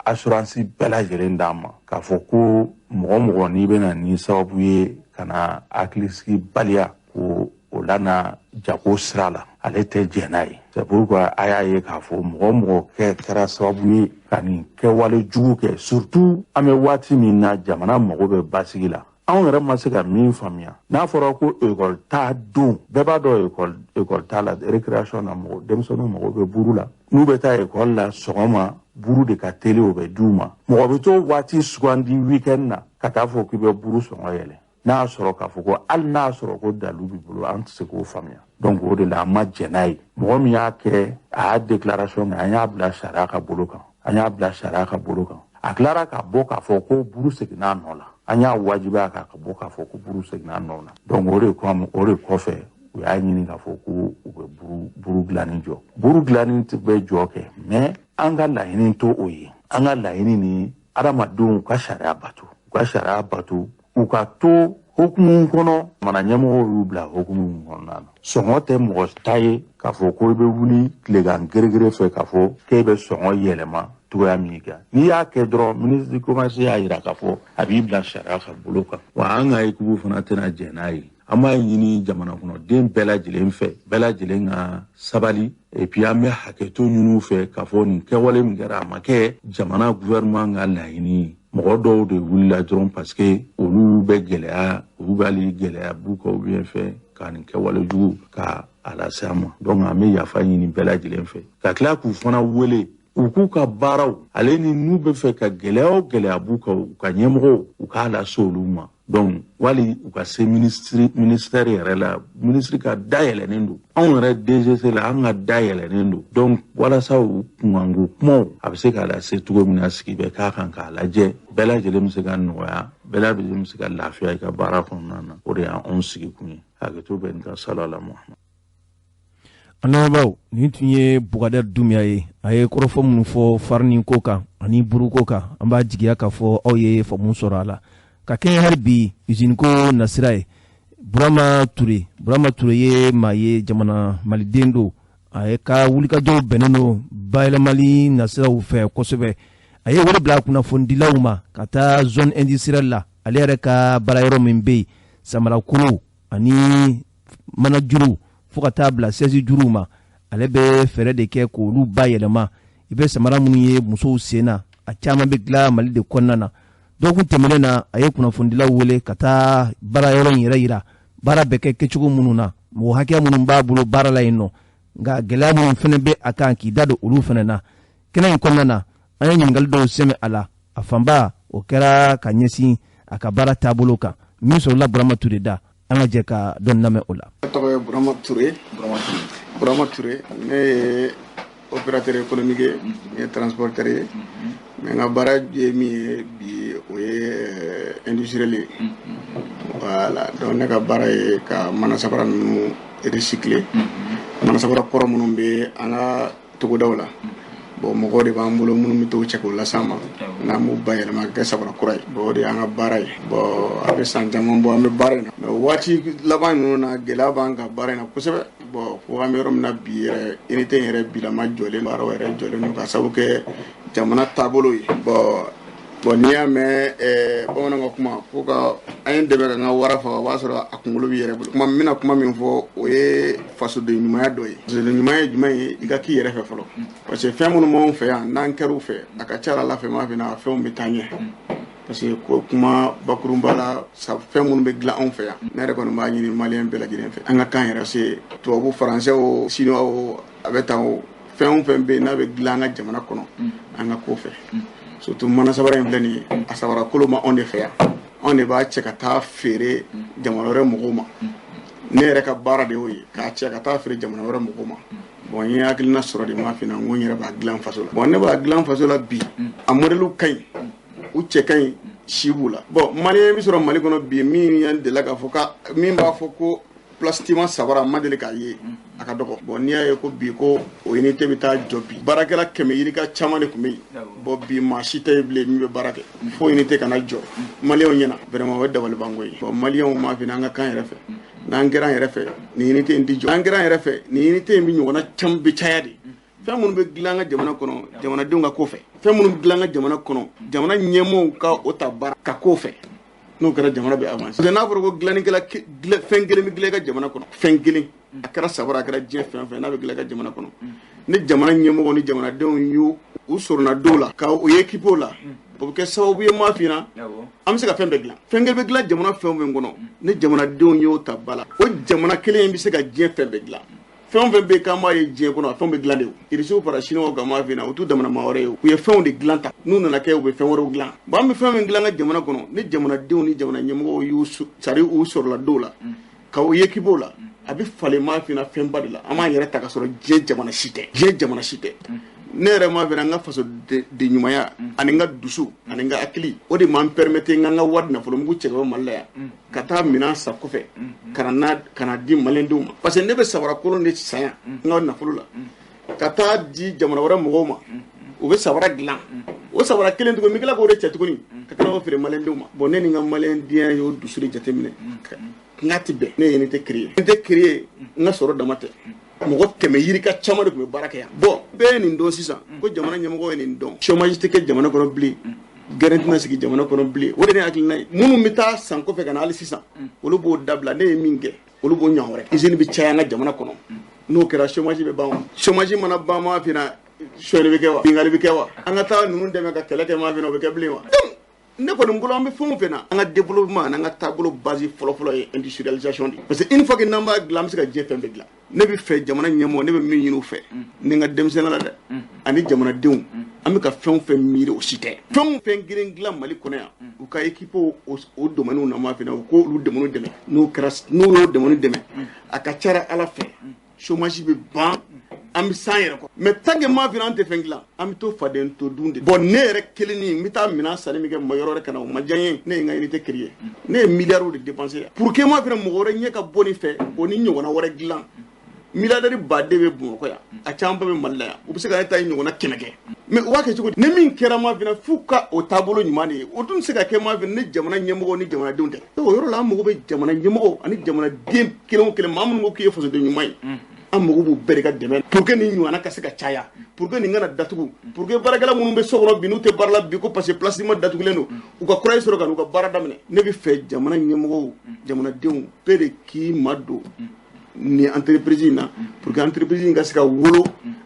assurance bɛɛ lajɛlen d'an ma k'a fɔ ko mɔgɔ mɔgɔ n'i bɛna ni sababu ye ka na hakilisigibaliya ko o lana jago sira la, ale tɛ jɛn n'a ye. C'est pourquoi a y'a ye k'a fɔ mɔgɔ mɔgɔ kɛra sababu ye ka nin kɛwale jugu kɛ, surtout an bɛ waati min na, jamana mago bɛ basigi la. Anw yɛrɛ ma se ka min faamuya, n'a fɔra ko ekɔli ta don, bɛɛ b'a dɔn ekɔli ta la, récréation na, mɔgɔ denmisɛnninw mago bɛ buru la. N'u bɛ taa ekɔli la sɔgɔma, buru de ka teli, o bɛ d'u ma. Mɔgɔ bɛ t'o waati sugandi week-end na ka taa fɔ k'i bɛ buru sɔngɔ yɛlɛ, n'a y'a sɔrɔ k'a fɔ ko hali n'a y'a sɔrɔ ko dalu b'i bolo, an tɛ se k'o faamuya. Donc o de la an ma jɛn n'a ye. Mɔgɔ min y'a kɛ, a y'a déclaration kɛ, an y'a bila sariya ka bolo kan, an y'a bila sariya ka bolo kan. A tilara ka bɔ k'a fɔ ko buru seginna a nɔ la, an y'a wajibiya k'a ka bɔ k'a fɔ ko buru seginna a nɔ la. Donc o de kama, o de kɔfɛ, u y'a ɲini k'a fɔ ko u bɛ buru dilanni jɔ. Buru dilanni tɛ bɛ jɔ kɛ, mais an ka laɲini to o ye. An ka laɲini ni adamadenw ka sariya bato, u ka sariya bato, u ka to hukumu kɔnɔ. Jamana ɲɛmɔgɔw y'u bila hukumu min kɔnɔna na, sɔngɔ tɛ mɔgɔ ta ye k'a fɔ ko i bɛ wuli tilegan geregere fɛ k'a fɔ k'e bɛ sɔngɔ yɛlɛma cogoya min kan. N'i y'a kɛ dɔrɔn, ministre du commerce y'a yira k'a fɔ a b'i bila sariya ka bolo kan. Wa an ka équipe fana tɛna jɛn n'a ye. An b'a ɲini jamana kɔnɔden bɛɛ lajɛlen fɛ, bɛɛ lajɛlen ka sabali. Et puis an bɛ hakɛto ɲini u fɛ k'a fɔ nin kɛwale min kɛra, a ma kɛ jamana gouvernement ka laɲini ye. Mɔgɔ dɔw de wulila dɔrɔn parce que olu bɛ gɛlɛya, olu b'ale gɛlɛya b'u kan ou bien fɛ ka nin kɛwale jugu ka a lase an ma. Donc an bɛ yafa ɲini bɛɛ lajɛlen fɛ, ka tila k'u fana wele u k'u ka baaraw ale ni n'u bɛ fɛ ka gɛlɛya o gɛlɛya b'u kan, u ka ɲɛmɔgɔw u k'a lase olu ma. Donc wali u ka se ministère yɛrɛ la, ministre ka da yɛlɛnnen don. Anw yɛrɛ DGC la, an ka da yɛlɛnnen don. Donc walasa u kunkanko kumaw a bɛ se k'a lase cogo min na, sigi bɛ k'a kan k'a lajɛ, bɛɛ lajɛlen bɛ se ka nɔgɔya, bɛɛ lajɛlen bɛ se ka lafiya i ka baara kɔnɔna na. O de y'anw sigi kun ye. Hakɛto bɛ nin ka sala la Muhamad. An lamɛnbaaw, nin tun ye Bukadɛri Dunbiya ye. A ye kɔrɔfɔ minnu fɔ farini ko kan ani buruko kan, an b'a jigiya k'a fɔ aw ye faamu sɔrɔ a la. Ka kɛɲɛ hali bi usine ko nasira ye, Burama Ture, Burama Ture ye maa ye, jamana maliden don. A ye ka wulikajɔw bɛnnen don bayɛlɛmali nasiraw fɛ kosɛbɛ. A ye wele bila kunnafonidilaw ma ka taa zone industrielle la, ale yɛrɛ ka baara yɔrɔ min bɛ yen, samarakolo ani manajuru fo ka taa bila sɛsi juruw ma. Ale bɛ fɛɛrɛ de kɛ k'olu bayɛlɛma. I bɛ samara minnu ye musow sen na, a caman bɛ dilan Mali de kɔnɔna na. Dɔgɔkun tɛmɛnen na, a ye kunnafonidilaw wele ka taa baara yɔrɔ in yɛrɛ yira, baara bɛ kɛ kɛcogo minnu na, mɔgɔ hakɛya minnu b'a bolo baara la yen nɔ, nka gɛlɛya minnu fana bɛ a kan, k'i da don olu fana na. Kɛnɛ in kɔnɔna na, an ye ɲininkali dɔw sɛmɛ a la. A fanba o kɛra ka ɲɛsin a ka baara taabolo kan. Min sɔrɔla Burama Ture da, an ka jɛ ka dɔɔni lamɛn o la. Ne tɔgɔ ye Burama Ture. Burama Ture, ne ye opérateur économique ye, ne ye transporteur ye, mais n ka baara ye min ye bi, o ye industriel ye. Voilà, donc ne ka baara ye ka mana sabara ninnu recycler, mana sabara kɔrɔ minnu bɛ an ka togodaw la. Bon, mɔgɔw de b'an bolo minnu bɛ t'o cɛ k'o las'an ma, n'an b'o bayɛlɛma ka kɛ sabara kura ye. Bon, o de y'an ka baara ye. Bon, a bɛ san caman bɔ an bɛ baara in na, mais waati laban ninnu na, gɛlɛya b'an kan baara in na kosɛbɛ. Bon, fo an bɛ yɔrɔ min na bi yɛrɛ, unité in yɛrɛ bilama jɔlen, baaraw yɛrɛ jɔlen don ka sababu kɛ jamana taabolo ye. Bon, n'i y'a mɛn bamananw ka kuma ko ka an ye dɛmɛ ka n ka wara faga, o b'a sɔrɔ a kunkolo b'i yɛrɛ bolo. Kuma n bɛna kuma min fɔ, o ye fasoden ɲumanya dɔ ye. Fasoden ɲumanya ye jumɛn ye? I ka k'i yɛrɛ fɛ fɔlɔ, parce que fɛn minnu b'anw fɛ yan, n'an kɛr'u fɛ, a ka ca ala fɛ, m'a fɛ a fɛnw bɛ taa ɲɛ. Parce que ko kuma bakurunba la, fɛn minnu bɛ dilan anw fɛ yan, ne yɛrɛ kɔni b'a ɲini maliyɛn bɛɛ lajɛlen fɛ, an ka kan yɛrɛ se tubabu, faransɛ o, chinois o, a bɛ tan o, fɛn o fɛn bɛ yen n'a bɛ dilan an ka jamana kɔnɔ, an ka ko fɛ. Surtout mana sabara in filɛ nin ye, a sabara kolo ma anw de fɛ yan, anw de b'a cɛ ka taa feere jamana wɛrɛ mɔgɔw ma. Ne yɛrɛ ka baara de y'o ye, k'a cɛ ka taa feere jamana wɛrɛ mɔgɔw ma. Bon, n ye hakilina sɔrɔ de ma fina, n ko n yɛrɛ b'a dilan faso la. Bon, ne b'a dilan faso la bi, a modèle ka ɲi, u cɛ ka ɲi, si b'u la. Bon, maliyɛn bɛ sɔrɔ Mali kɔnɔ bi min y'an delila k'a fɔ ka min b'a fɔ ko plastima sabara ma deli k'a ye, a ka dɔgɔ. Bon, n'i y'a ye ko bi ko o unité bɛ taa jɔ bi, baarakɛla 100 yirika caman de tun bɛ yen. Bon, bi maa si tɛ yen bilen min bɛ baara kɛ fo unité kana jɔ maliyɛnw ɲɛna. Vraiment, o ye dabalibanko ye. Bon, maliyɛnw m'a fɛ an ka kan yɛrɛ fɛ, n'an kɛra an yɛrɛ fɛ, nin unité in tɛ jɔ. N'an kɛra an yɛrɛ fɛ, nin unité in bɛ ɲɔgɔnna caman bɛ caya de. Fɛn minnu bɛ dilan an ka jamana kɔnɔ, jamanadenw ka ko fɛ. Fɛn minnu bɛ dilan an ka jamana kɔnɔ, jamana ɲɛmɔgɔw ka o ta baara ka ko fɛ. N'o kɛra, jamana bɛ avancer. Parce que n'a fɔra ko dilannikɛla fɛn kelen bɛ dilan i ka jamana kɔnɔ, fɛn kelen, a kɛra sabara, a kɛra diɲɛ fɛn o fɛn, n'a bɛ dilan i ka jamana kɔnɔ, ni jamana ɲɛmɔgɔ ni jamanadenw y'u u sɔrɔna dɔw la ka u équipe la, o bɛ kɛ sababu ye maa finna, an bɛ se ka fɛn bɛɛ dilan. Fɛn kelen bɛ dilan jamana fɛn o fɛn kɔnɔ, ni jamanadenw y'o ta ba la, o jamana kelen in bɛ se ka diɲɛ fɛn bɛɛ dilan. Fɛn o fɛn bɛ yen k'an b'a ye diɲɛ kɔnɔ, a fɛnw bɛ dilan de. O irisiw fara siniwaw kan, m'a fina, u t'u damana maa wɛrɛ ye, u ye fɛnw de dilan ta, n'u nana kɛ u bɛ fɛn wɛrɛw dilan. Bon, an bɛ fɛn min dilan an ka jamana kɔnɔ, ni jamanadenw ni jamana ɲɛmɔgɔw y'u sari u sɔrɔla dɔw la ka u équipe la, a bɛ falen m'a fina fɛnba de la. An b'an yɛrɛ ta ka sɔrɔ diɲɛ jamana si tɛ, diɲɛ jamana si tɛ. Ne yɛrɛ m'a fɛ n ka faso de ɲumanya ani n ka dusu ani n ka hakili, o de m'an permettre n ka n ka wari nafolomugu cɛ ka bɔ Mali la yan ka taa minɛn san kɔfɛ ka na di maliyɛndenw ma. Parce que ne bɛ sabara kolon de san yan n ka nafolo la ka taa di jamana wɛrɛ mɔgɔw ma, u bɛ sabara dilan, o sabara kelen tuguni, n bɛ tila k'o de cɛ tuguni ka tila k'o feere maliyɛndenw ma. Bon, ne ni n ka maliyɛndenya y'o dusu de jateminɛ n k'a ti bɛn. Ne ye unité créer, unité créer, n ka sɔrɔ dama tɛ, mɔgɔ 100 yirika caman de tun bɛ baara kɛ yan. Bon, bɛɛ ye nin dɔn sisan ko jamana ɲɛmɔgɔ ye nin dɔn, chômage tɛ kɛ jamana kɔnɔ bilen, gɛrɛn tɛna sigi jamana kɔnɔ bilen. O de ye ne hakilina ye. Minnu bɛ taa san kɔfɛ ka na hali sisan, olu b'o dabila. Ne ye min kɛ, olu b'o ɲɔgɔn wɛrɛ. Usine bɛ caya an ka jamana kɔnɔ, n'o kɛra chômage bɛ ban wa? Chômage mana ban, ma fina, sonyali bɛ kɛ wa? Binkanni bɛ kɛ wa? An ka taa ninnu dɛmɛ ka kɛlɛ kɛ, ma fina, o bɛ kɛ bilen wa? Donc ne kɔni bolo, an bɛ fɛn o fɛn na, an ka développement n'an ka taabolo base fɔlɔfɔlɔ ye industrialisation de ye. Parce que une fois que n'an b'a dilan, an bɛ se ka diɲɛ fɛn bɛɛ dilan. Ne bɛ fɛ jamana ɲɛmɔgɔ, ne bɛ min ɲini u fɛ, ni n ka denmisɛnnin la dɛ, ani jamanadenw, an bɛ ka fɛn o fɛn miiri, o si tɛ. Fɛn o fɛn kelen dilan Mali kɔnɔ yan, u ka équipe o domaine na, ma fina, u k'olu domaine dɛmɛ. N'o kɛra, n'u y'o domaine dɛmɛ, a ka ca ala fɛ, chômage bɛ ban, an bɛ san yɛrɛ kɔ. Mais tant que maa fina an tɛ fɛn dilan, an bɛ to faden to dun de. Bon, ne yɛrɛ kelen ni n bɛ taa minɛn sanni min kɛ mɔgɔ yɔrɔ wɛrɛ ka na, o ma diya n ye. Ne ye n ka unité créer, ne ye milliards de dépenser pour que maa fina mɔgɔ wɛrɛ ɲɛ ka bɔ nin fɛ, o ni ɲɔgɔnna wɛrɛ dilan. Milliardaire baden bɛ Bamakɔ yan, a caman bɛ Mali la yan, u bɛ se ka ne ta ɲɔgɔnna 100 kɛ. Mais u b'a kɛ cogo di? Ni min kɛra maa fina, f'u ka o taabolo ɲuman de ye, o dun tɛ se ka kɛ maa fina ni jamana ɲɛmɔgɔ ni jamanadenw tɛ. O yɔrɔ la, an mago bɛ jamana ɲɛmɔgɔ ani jamanaden kelen o kelen, maa minnu ko k'i ye fasoden ɲuman ye, an mago b'u bɛɛ de ka dɛmɛ pour que nin ɲɔgɔnna ka se ka caya, pour que nin kana datugu, pour que baarakɛla minnu bɛ so kɔnɔ bi, n'u tɛ baara la bi ko parce que Plastima datugulen don, u ka courage sɔrɔ ka n'u ka baara daminɛ. Ne bɛ fɛ jamana ɲɛmɔgɔw, jamanadenw bɛɛ de k'i ma don nin entreprise in na pour que entreprise in ka se ka wolo.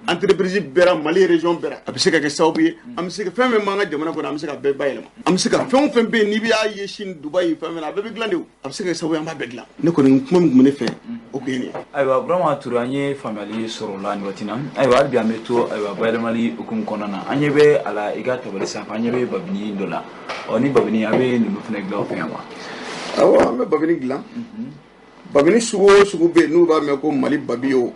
Entreprise bɛɛ Mali région bɛɛ, a bɛ se ka kɛ sababu ye, an bɛ se ka fɛn fɛn b'an ka jamana kɔnɔ, an bɛ se ka bɛɛ bayɛlɛma. An bɛ se ka fɛn o fɛn bɛ yen, n'i b'a ye Chine, Dubaï, fɛn fɛn, a bɛɛ bɛ dilan de. O a bɛ se ka kɛ sababu ye, an b'a bɛɛ dilan. Ne kɔni, kuma min tun bɛ ne fɛ, o tun ye nin ye. Ayiwa, Burama Ture, an ye faamuyali sɔrɔ o la nin waati na. Ayiwa, hali bi an bɛ to ayiwa bayɛlɛmali hukumu kɔnɔna na. An ɲɛ bɛ a la i ka tabali sanfɛ, an ɲɛ bɛ babini dɔ la. Ɔ, ni babini, a bɛ ninnu fana dilan aw fɛ yan wa? Awɔ, an bɛ babini dilan. Babini sugu o sugu bɛ yen, n'u b'a mɛn ko Mali babi, o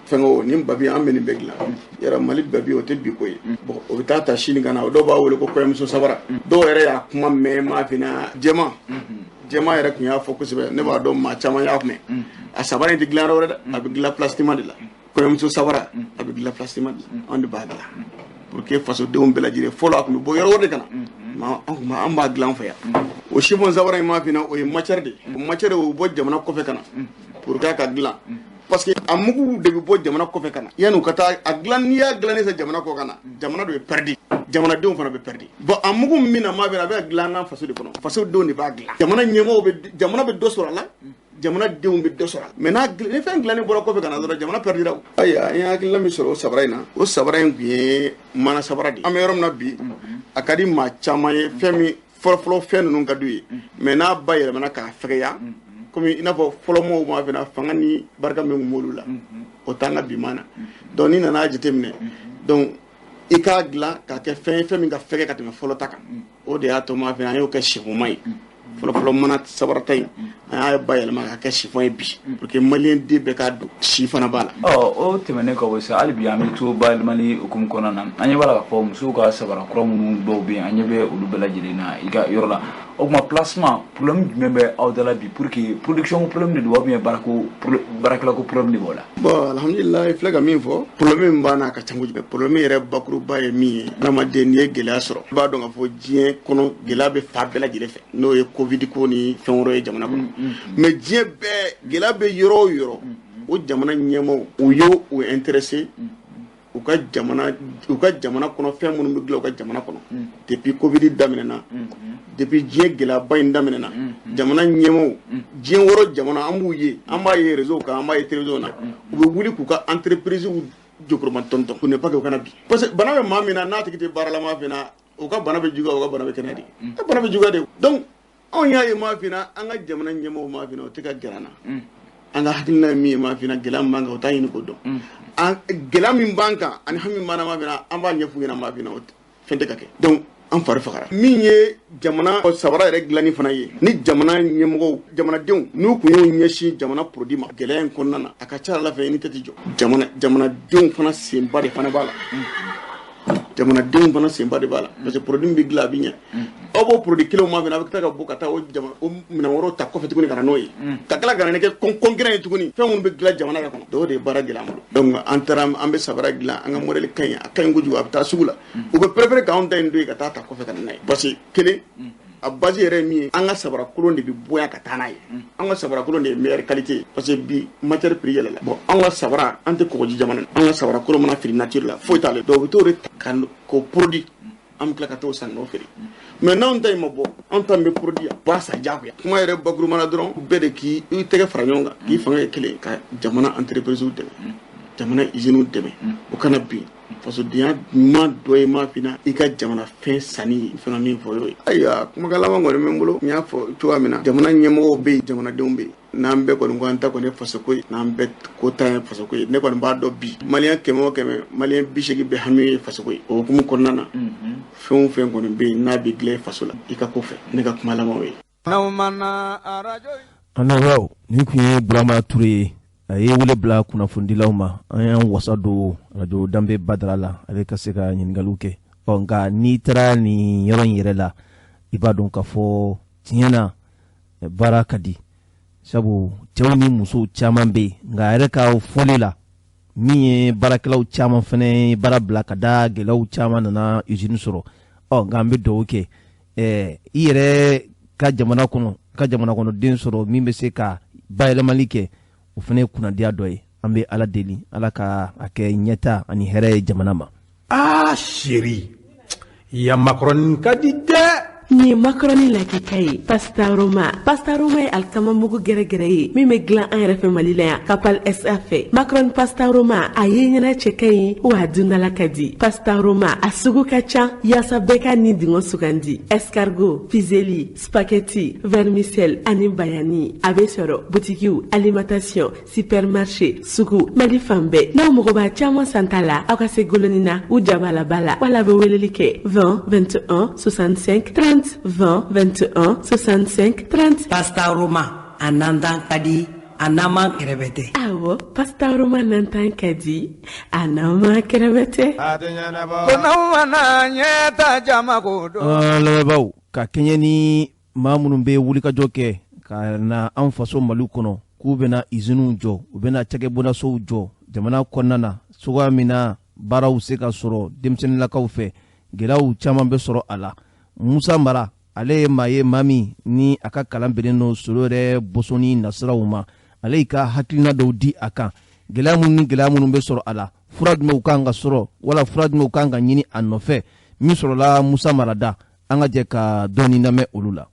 fɛngɛ o, nin babi, an bɛ nin bɛɛ dilan yɛrɛ. Mali babi, o tɛ bi ko ye. Bon, o bɛ taa ta Chine ka na, o dɔw b'a wele ko kɔɲɔmuso sabara. Dɔw yɛrɛ y'a kuma mɛn maa fina, jɛman jɛman yɛrɛ tun y'a fɔ kosɛbɛ. Ne b'a dɔn maa caman y'a mɛn. A sabara in tɛ dilan yɔrɔ wɛrɛ dɛ, a bɛ dilan Plastima de la. Kɔɲɔmuso sabara, a bɛ dilan Plastima de la, anw de b'a dilan. Pour que fasodenw bɛɛ lajɛlen, fɔlɔ a tun bɛ bɔ yɔrɔ wɛrɛ de ka na, an b'a dilan fɛ yan. O chiffon sabara in m'a f'i ɲɛna, o ye matière de ye. O matière, o bɛ bɔ jamana kɔfɛ ka na pour que a ka dilan, parce que a mugu de bɛ bɔ jamana kɔfɛ ka na. Yanni u ka taa a dilan, n'i y'a dilan ne jamana kɔ ka na, jamana de bɛ perdu, jamanadenw fana bɛ perdu. Bon, a mugu min na maa bɛ a bɛ dilan an ka faso de kɔnɔ, fasodenw de b'a dilan, jamana ɲɛmɔgɔw bɛ, jamana bɛ dɔ sɔrɔ a la, jamanadenw bɛ dɔ sɔrɔ a la. Mais n'a ni fɛn dilannen bɔra kɔfɛ ka na dɔrɔn, jamana perdira. Ayiwa, an ye hakilina min sɔrɔ o sabara in na, o sabara in tun ye mana sabara de ye. An bɛ yɔrɔ min na bi, a ka di maa caman ye, fɛn min fɔlɔfɔlɔ fɛn ninnu ka d'u ye, mais n'a ba yɛlɛmana k'a fɛgɛya, komi i n'a fɔ fɔlɔ mɔgɔw b'a fɛ, fanga ni barika min tun b'olu la, o t'an ka bi ma na. Donc n'i nana jateminɛ, donc i k'a dilan k'a kɛ fɛn ye, fɛn min ka fɛgɛ ka tɛmɛ fɔlɔ ta kan, o de y'a to ma fɛ an y'o kɛ chiffon ye. Fɔlɔfɔlɔ mana sabarata in, an y'a bayɛlɛma k'a kɛ chiffon ye bi, pour que maliyɛn den bɛɛ k'a don, si fana b'a la. Ɔ, o tɛmɛnen kɔ sa, hali bi an bɛ to bayɛlɛmali hukumu kɔnɔna na. An ɲɛ b'a la k'a fɔ musow ka sabara kura minnu dɔw bɛ yen, an ɲɛ bɛ olu bɛɛ lajɛlen na i ka yɔrɔ la. O tuma, placement problème jumɛn bɛ aw da la bi? Pour que production problème de don wa, ou bien baarako, baarakɛlako problème de b'o la? Bon, alhamdulilah, i filɛ ka min fɔ, problème min b'a na, a ka ca kojugu. Problème yɛrɛ bakuruba ye min ye, adamaden n'i ye gɛlɛya sɔrɔ, i b'a dɔn k'a fɔ diɲɛ kɔnɔ gɛlɛya bɛ fan bɛɛ lajɛlen fɛ, n'o ye Covid ko ni fɛn wɛrɛ ye jamana kɔnɔ. Mais diɲɛ bɛɛ gɛlɛya bɛ yɔrɔ o yɔrɔ, o jamana ɲɛmaaw, u y'o u intéressé u ka jamana kɔnɔ, fɛn minnu bɛ dilan u ka jamana kɔnɔ. Depuis Covid daminɛna, depuis diɲɛ gɛlɛyaba in daminɛna, jamana ɲɛmaaw, diɲɛ wɔrɔ jamana, an b'u ye, an b'a ye réseau kan, an b'a ye télévision na, u bɛ wuli k'u ka entreprise jokɔrɔma tɔntɔn pour ne pas que u kana bi, parce que bana bɛ maa min na, n'a tigi tɛ baara la, maa fɛ na, u ka bana bɛ juguya, u ka bana bɛ kɛnɛya de, bana bɛ juguya de. Donc anw y'a ye, maa fɛ na, an ka jamana ɲɛmaaw, maa fɛ na, o tɛ ka gɛrɛ an na. An ka hakilina ye min ye, maa fɛ na, gɛlɛya min b'an kan, o t'a ɲini k'o dɔn. An gɛlɛya min b'an kan ani hami min b'an na, maa fɛ na, an b'a ɲɛf'u ɲɛna, maa fɛ na, o fɛn tɛ ka kɛ. Donc an fari fagara. Min ye jamana sabara yɛrɛ dilanni fana ye, ni jamana ɲɛmɔgɔw, jamanadenw, n'u kun y'u ɲɛsin jamana produit ma gɛlɛya in kɔnɔna na, a ka ca ala fɛ i ni tɛ jɔ. Jamana, jamanadenw fana senba de fana b'a la, jamanadenw fana senba de b'a la, parce que produit min bɛ dilan, a bɛ ɲɛ. Aw b'o produit kelenw ma fana, a bɛ tila ka bɔ ka taa o jama o minɛn wɛrɛw ta kɔfɛ tuguni ka na n'o ye, ka tila ka na kɛ concurrent ye tuguni, fɛn minnu bɛ dilan jamana yɛrɛ kɔnɔ. Donc o de ye baara gɛlɛya an bolo. Donc an taara, an bɛ sabara dilan, an ka modèle ka ɲi, a ka ɲi kojugu, a bɛ taa sugu la, u bɛ préférer k'anw ta in to yen ka taa ta kɔfɛ ka na n'a ye, parce que kelen, a base yɛrɛ ye min ye, an ka sabara kolon de bɛ bɔ yan ka taa n'a ye. An ka sabara kolon de ye meilleure qualité ye, parce que bi matière prix yɛlɛla. Bon, an ka sabara, an tɛ kɔgɔji jamana na, an ka sabara kolon mana fili nature la, foyi t'ale. Donc u bɛ t'o de ta ka k'o produit, an bɛ tila ka t'o san k'o feere. Mais n'anw ta in ma bɔ, anw ta bɛ produit yan, b'a san diyagoya. Kuma yɛrɛ bakuruma la dɔrɔn, bɛɛ de k'i tɛgɛ fara ɲɔgɔn kan, k'i fanga kɛ kelen, ka jamana entreprise dɛmɛ, jamana usines dɛmɛ, o kana bin. Fasodenya ɲuman dɔ ye, maa fina, i ka jamana fɛn sanni ye fɛn min fɔ y'o ye. Ayiwa, kumakan laban kɔni bɛ n bolo. N y'a fɔ cogoya min na, jamana ɲɛmɔgɔw bɛ yen, jamanadenw bɛ yen, n'an bɛɛ kɔni ko an ta kɔni ye fasoko ye, n'an bɛɛ ko ta ye fasoko ye, ne kɔni b'a dɔn bi, maliyɛn 100 o 100, maliyɛn 80 bɛɛ hami ye fasoko ye. O hukumu kɔnɔna na, fɛn o fɛn kɔni bɛ yen n'a bɛ dilan faso la, i ka ko fɛ, ne ka kuma laban o ye. An lamɛnbagaw, nin tun ye Burama Ture ye, a ye wele bila kunnafonidilaw ma. An y'an wasa don arajo Danbe Badara la, ale ka se ka ɲininkaliw kɛ. Ɔ, nka n'i taara nin yɔrɔ in yɛrɛ la, i b'a dɔn k'a fɔ tiɲɛ na baara ka di, sabu cɛw ni musow caman bɛ yen. Nka a yɛrɛ ka fɔli la, min ye baarakɛlaw caman fana ye baara bila ka da gɛlɛyaw caman nana usine sɔrɔ. Ɔ, nka an bɛ dugawu kɛ, i yɛrɛ ka jamana kɔnɔ, ka jamana kɔnɔden sɔrɔ min bɛ se ka bayɛlɛmali kɛ, o fana ye kunnadiya dɔ ye. An bɛ Ala deli, Ala ka a kɛ ɲɛta ani hɛrɛ ye jamana ma. Ah chérie, ya macaroni ka di dɛ. Nin ye macaroni lakika ye, Pasta Roma. Pasta Roma ye alikama mugu gɛrɛgɛrɛ ye min bɛ dilan an yɛrɛ fɛ Mali la yan, Kapal SA fɛ. Macaroni Pasta Roma, a ye ɲɛna cɛ ka ɲi wa, a dundala ka di. Pasta Roma, a sugu ka ca yaasa bɛɛ ka nin dingɔ sugandi: escargot, fusilli, spaghetti, vermicelle ani bayani. A bɛ sɔrɔ butikiw, alimentation, supermarché, sugu, Mali fan bɛɛ. N'aw mago b'a caman santa la, aw ka se Golonina u jabalaba la, wala bɛ weleli kɛ 20 21 65 30, 20 21 65 30. Pasta Roma, a nantan ka di, a n'an kɛrɛfɛ tɛ. Awɔ, Pasta Roma nantan ka di, a n'an kɛrɛfɛ tɛ. Ko n'aw mana ɲɛta jama ko don. Lamɛnbaaw, ka kɛɲɛ ni maa minnu bɛ wulikajɔ kɛ ka na an faso Mali kɔnɔ, k'u bɛna usines jɔ, u bɛna cakɛbondasow jɔ jamana kɔnɔna na, cogoya min na baaraw se ka sɔrɔ denmisɛnninlakaw fɛ, gɛlɛyaw caman bɛ sɔrɔ a la. Musa Mara, ale ye maa ye, maa min ni a ka kalan bɛnnen don solo yɛrɛ bosoni nasiraw ma, ale y'i ka hakilina dɔw di a kan, gɛlɛya minnu ni gɛlɛya minnu bɛ sɔrɔ a la, fura jumɛnw kan ka sɔrɔ wala fura jumɛnw kan ka ɲini a nɔfɛ. Min sɔrɔla Musa Mara da, an ka jɛ ka dɔɔni lamɛn olu la.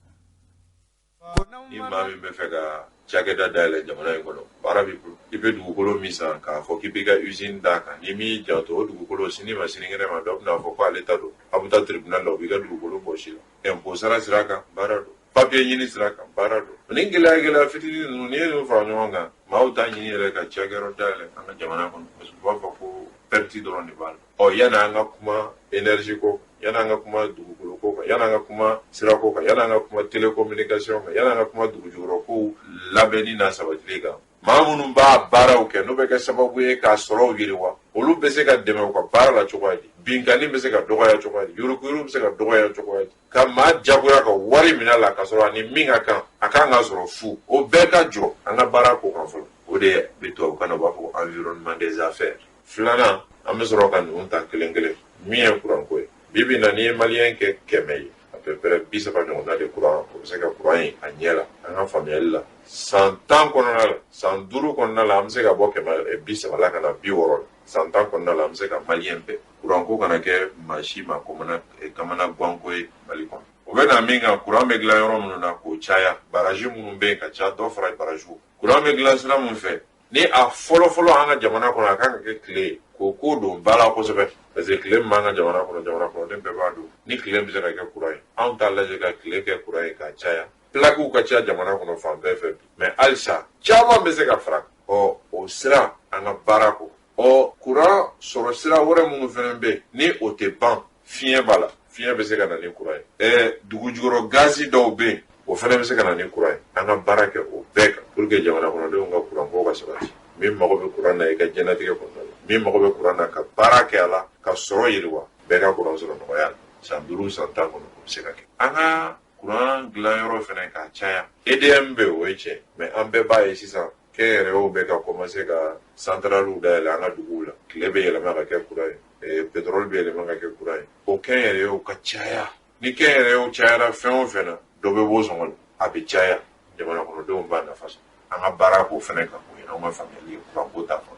Ni maa min bɛ fɛ ka cakɛda dayɛlɛ jamana in kɔnɔ, baara b'i bolo. I bɛ dugukolo min san k'a fɔ k'i b'i ka usine d'a kan, n'i m'i janto, o dugukolo, sini ma sinikɛnɛ ma, dɔ bɛna fɔ ko ale ta don, aw bɛ taa tribunal la, u b'i ka dugukolo bɔsi la. Impôt sara sira kan, baara don. Papier ɲini sira kan, baara don. Ni gɛlɛya gɛlɛya fitinin ninnu, n'i ye ninnu fara ɲɔgɔn kan, maaw t'a ɲini yɛrɛ ka cakɛyɔrɔ dayɛlɛ an ka jamana kɔnɔ, parce que u b'a fɔ ko perte dɔrɔn de b'a la. Ɔ, yanni an ka kuma énergie ko, yanni an ka kuma dugukolo ko kan, yanni an ka kuma sirako kan, yanni an ka kuma télécommunication kan, yanni an ka kuma dugujukɔrɔ kow labɛnni n'a sabatili kan, maa minnu b'a baaraw kɛ, n'o bɛ kɛ sababu ye k'a sɔrɔw yiriwa, olu bɛ se ka dɛmɛ u ka baara la cogoya di? Binkanni bɛ se ka dɔgɔya cogoya di? Yuruguyurugu bɛ se ka dɔgɔya cogoya di? Ka maa jagoya ka wari minɛ la k'a sɔrɔ a ni min ka kan, a kan ka sɔrɔ fu, o bɛɛ ka jɔ an ka baara ko kan fɔlɔ. O de bɛ tubabukan na, u b'a fɔ ko environnement des affaires. Filanan, an bɛ sɔrɔ ka ninnu ta kelen kelen. Min ye kuranko ye, bi bi in na, n'i ye maliyɛn kɛ 100 ye, à peu près 30 ɲɔgɔnna de kuran, o bɛ se ka kuran ye a ɲɛ la. An ka faamuyali la, san 10 kɔnɔna la, san 5 kɔnɔna la, an bɛ se ka bɔ 130 la ka na 60 la. San 10 kɔnɔna la, an bɛ se ka maliyɛn bɛɛ, kuranko kana kɛ maa si ma kamana ganko ye Mali kɔnɔ. O bɛ na min kan, kuran bɛ dilan yɔrɔ minnu na, k'o caya, baraji minnu bɛ yen ka ca, dɔ fara barajiw. Kuran bɛ dilan sira min fɛ, ni a fɔlɔ fɔlɔ an ka jamana kɔnɔ, a kan ka kɛ tile ye, k'o ko don ba la kosɛbɛ, parce que tile min b'an ka jamana kɔnɔ, jamana kɔnɔden bɛɛ b'a dɔn ni tile bɛ se ka kɛ kuran ye. Anw t'a lajɛ ka tile kɛ kuran ye k'a caya. Plaquew ka ca jamana kɔnɔ fan bɛɛ fɛ bi, mais halisa caman bɛ se ka fara. Ɔ, o sira, an ka baara kɔ. Ɔ, kuran sɔrɔ sira wɛrɛ minnu fana bɛ yen, ni o tɛ ban, fiɲɛ b'a la, fiɲɛ bɛ se ka na ni kuran ye. Dugu jukɔrɔ gazi dɔw bɛ yen, o fana bɛ se ka na ni kuran ye. An ka baara kɛ o bɛɛ kan pour que jamana kɔnɔdenw ka kuranko ka sabati. Min mago bɛ kuran na i ka diɲɛlatigɛ kɔnɔna la, min mago bɛ kuran na ka baara kɛ a la ka sɔrɔ yiriwa, bɛɛ ka kuran sɔrɔ nɔgɔya la. San 5, san 10 kɔnɔ, o bɛ se ka kɛ. An ka kuran dilanyɔrɔ fana ka caya. EDM bɛ yen, o ye tiɲɛ, mais an bɛɛ b'a ye sisan, kɛnyɛrɛyew bɛ ka commencer ka centralew dayɛlɛ an ka duguw la. Tile bɛ yɛlɛma ka kɛ kuran ye, pétrole bɛ yɛlɛma ka kɛ kuran ye. O kɛnyɛrɛyew ka caya. Ni kɛnyɛrɛyew cayara fɛn o fɛn na, dɔ bɛ bɔ sɔngɔ la, a bɛ caya, jamana kɔnɔdenw b'a nafa sɔrɔ. An ka baara k'o fana kan, o ye anw ka faamuyali ye kuranko ta fan.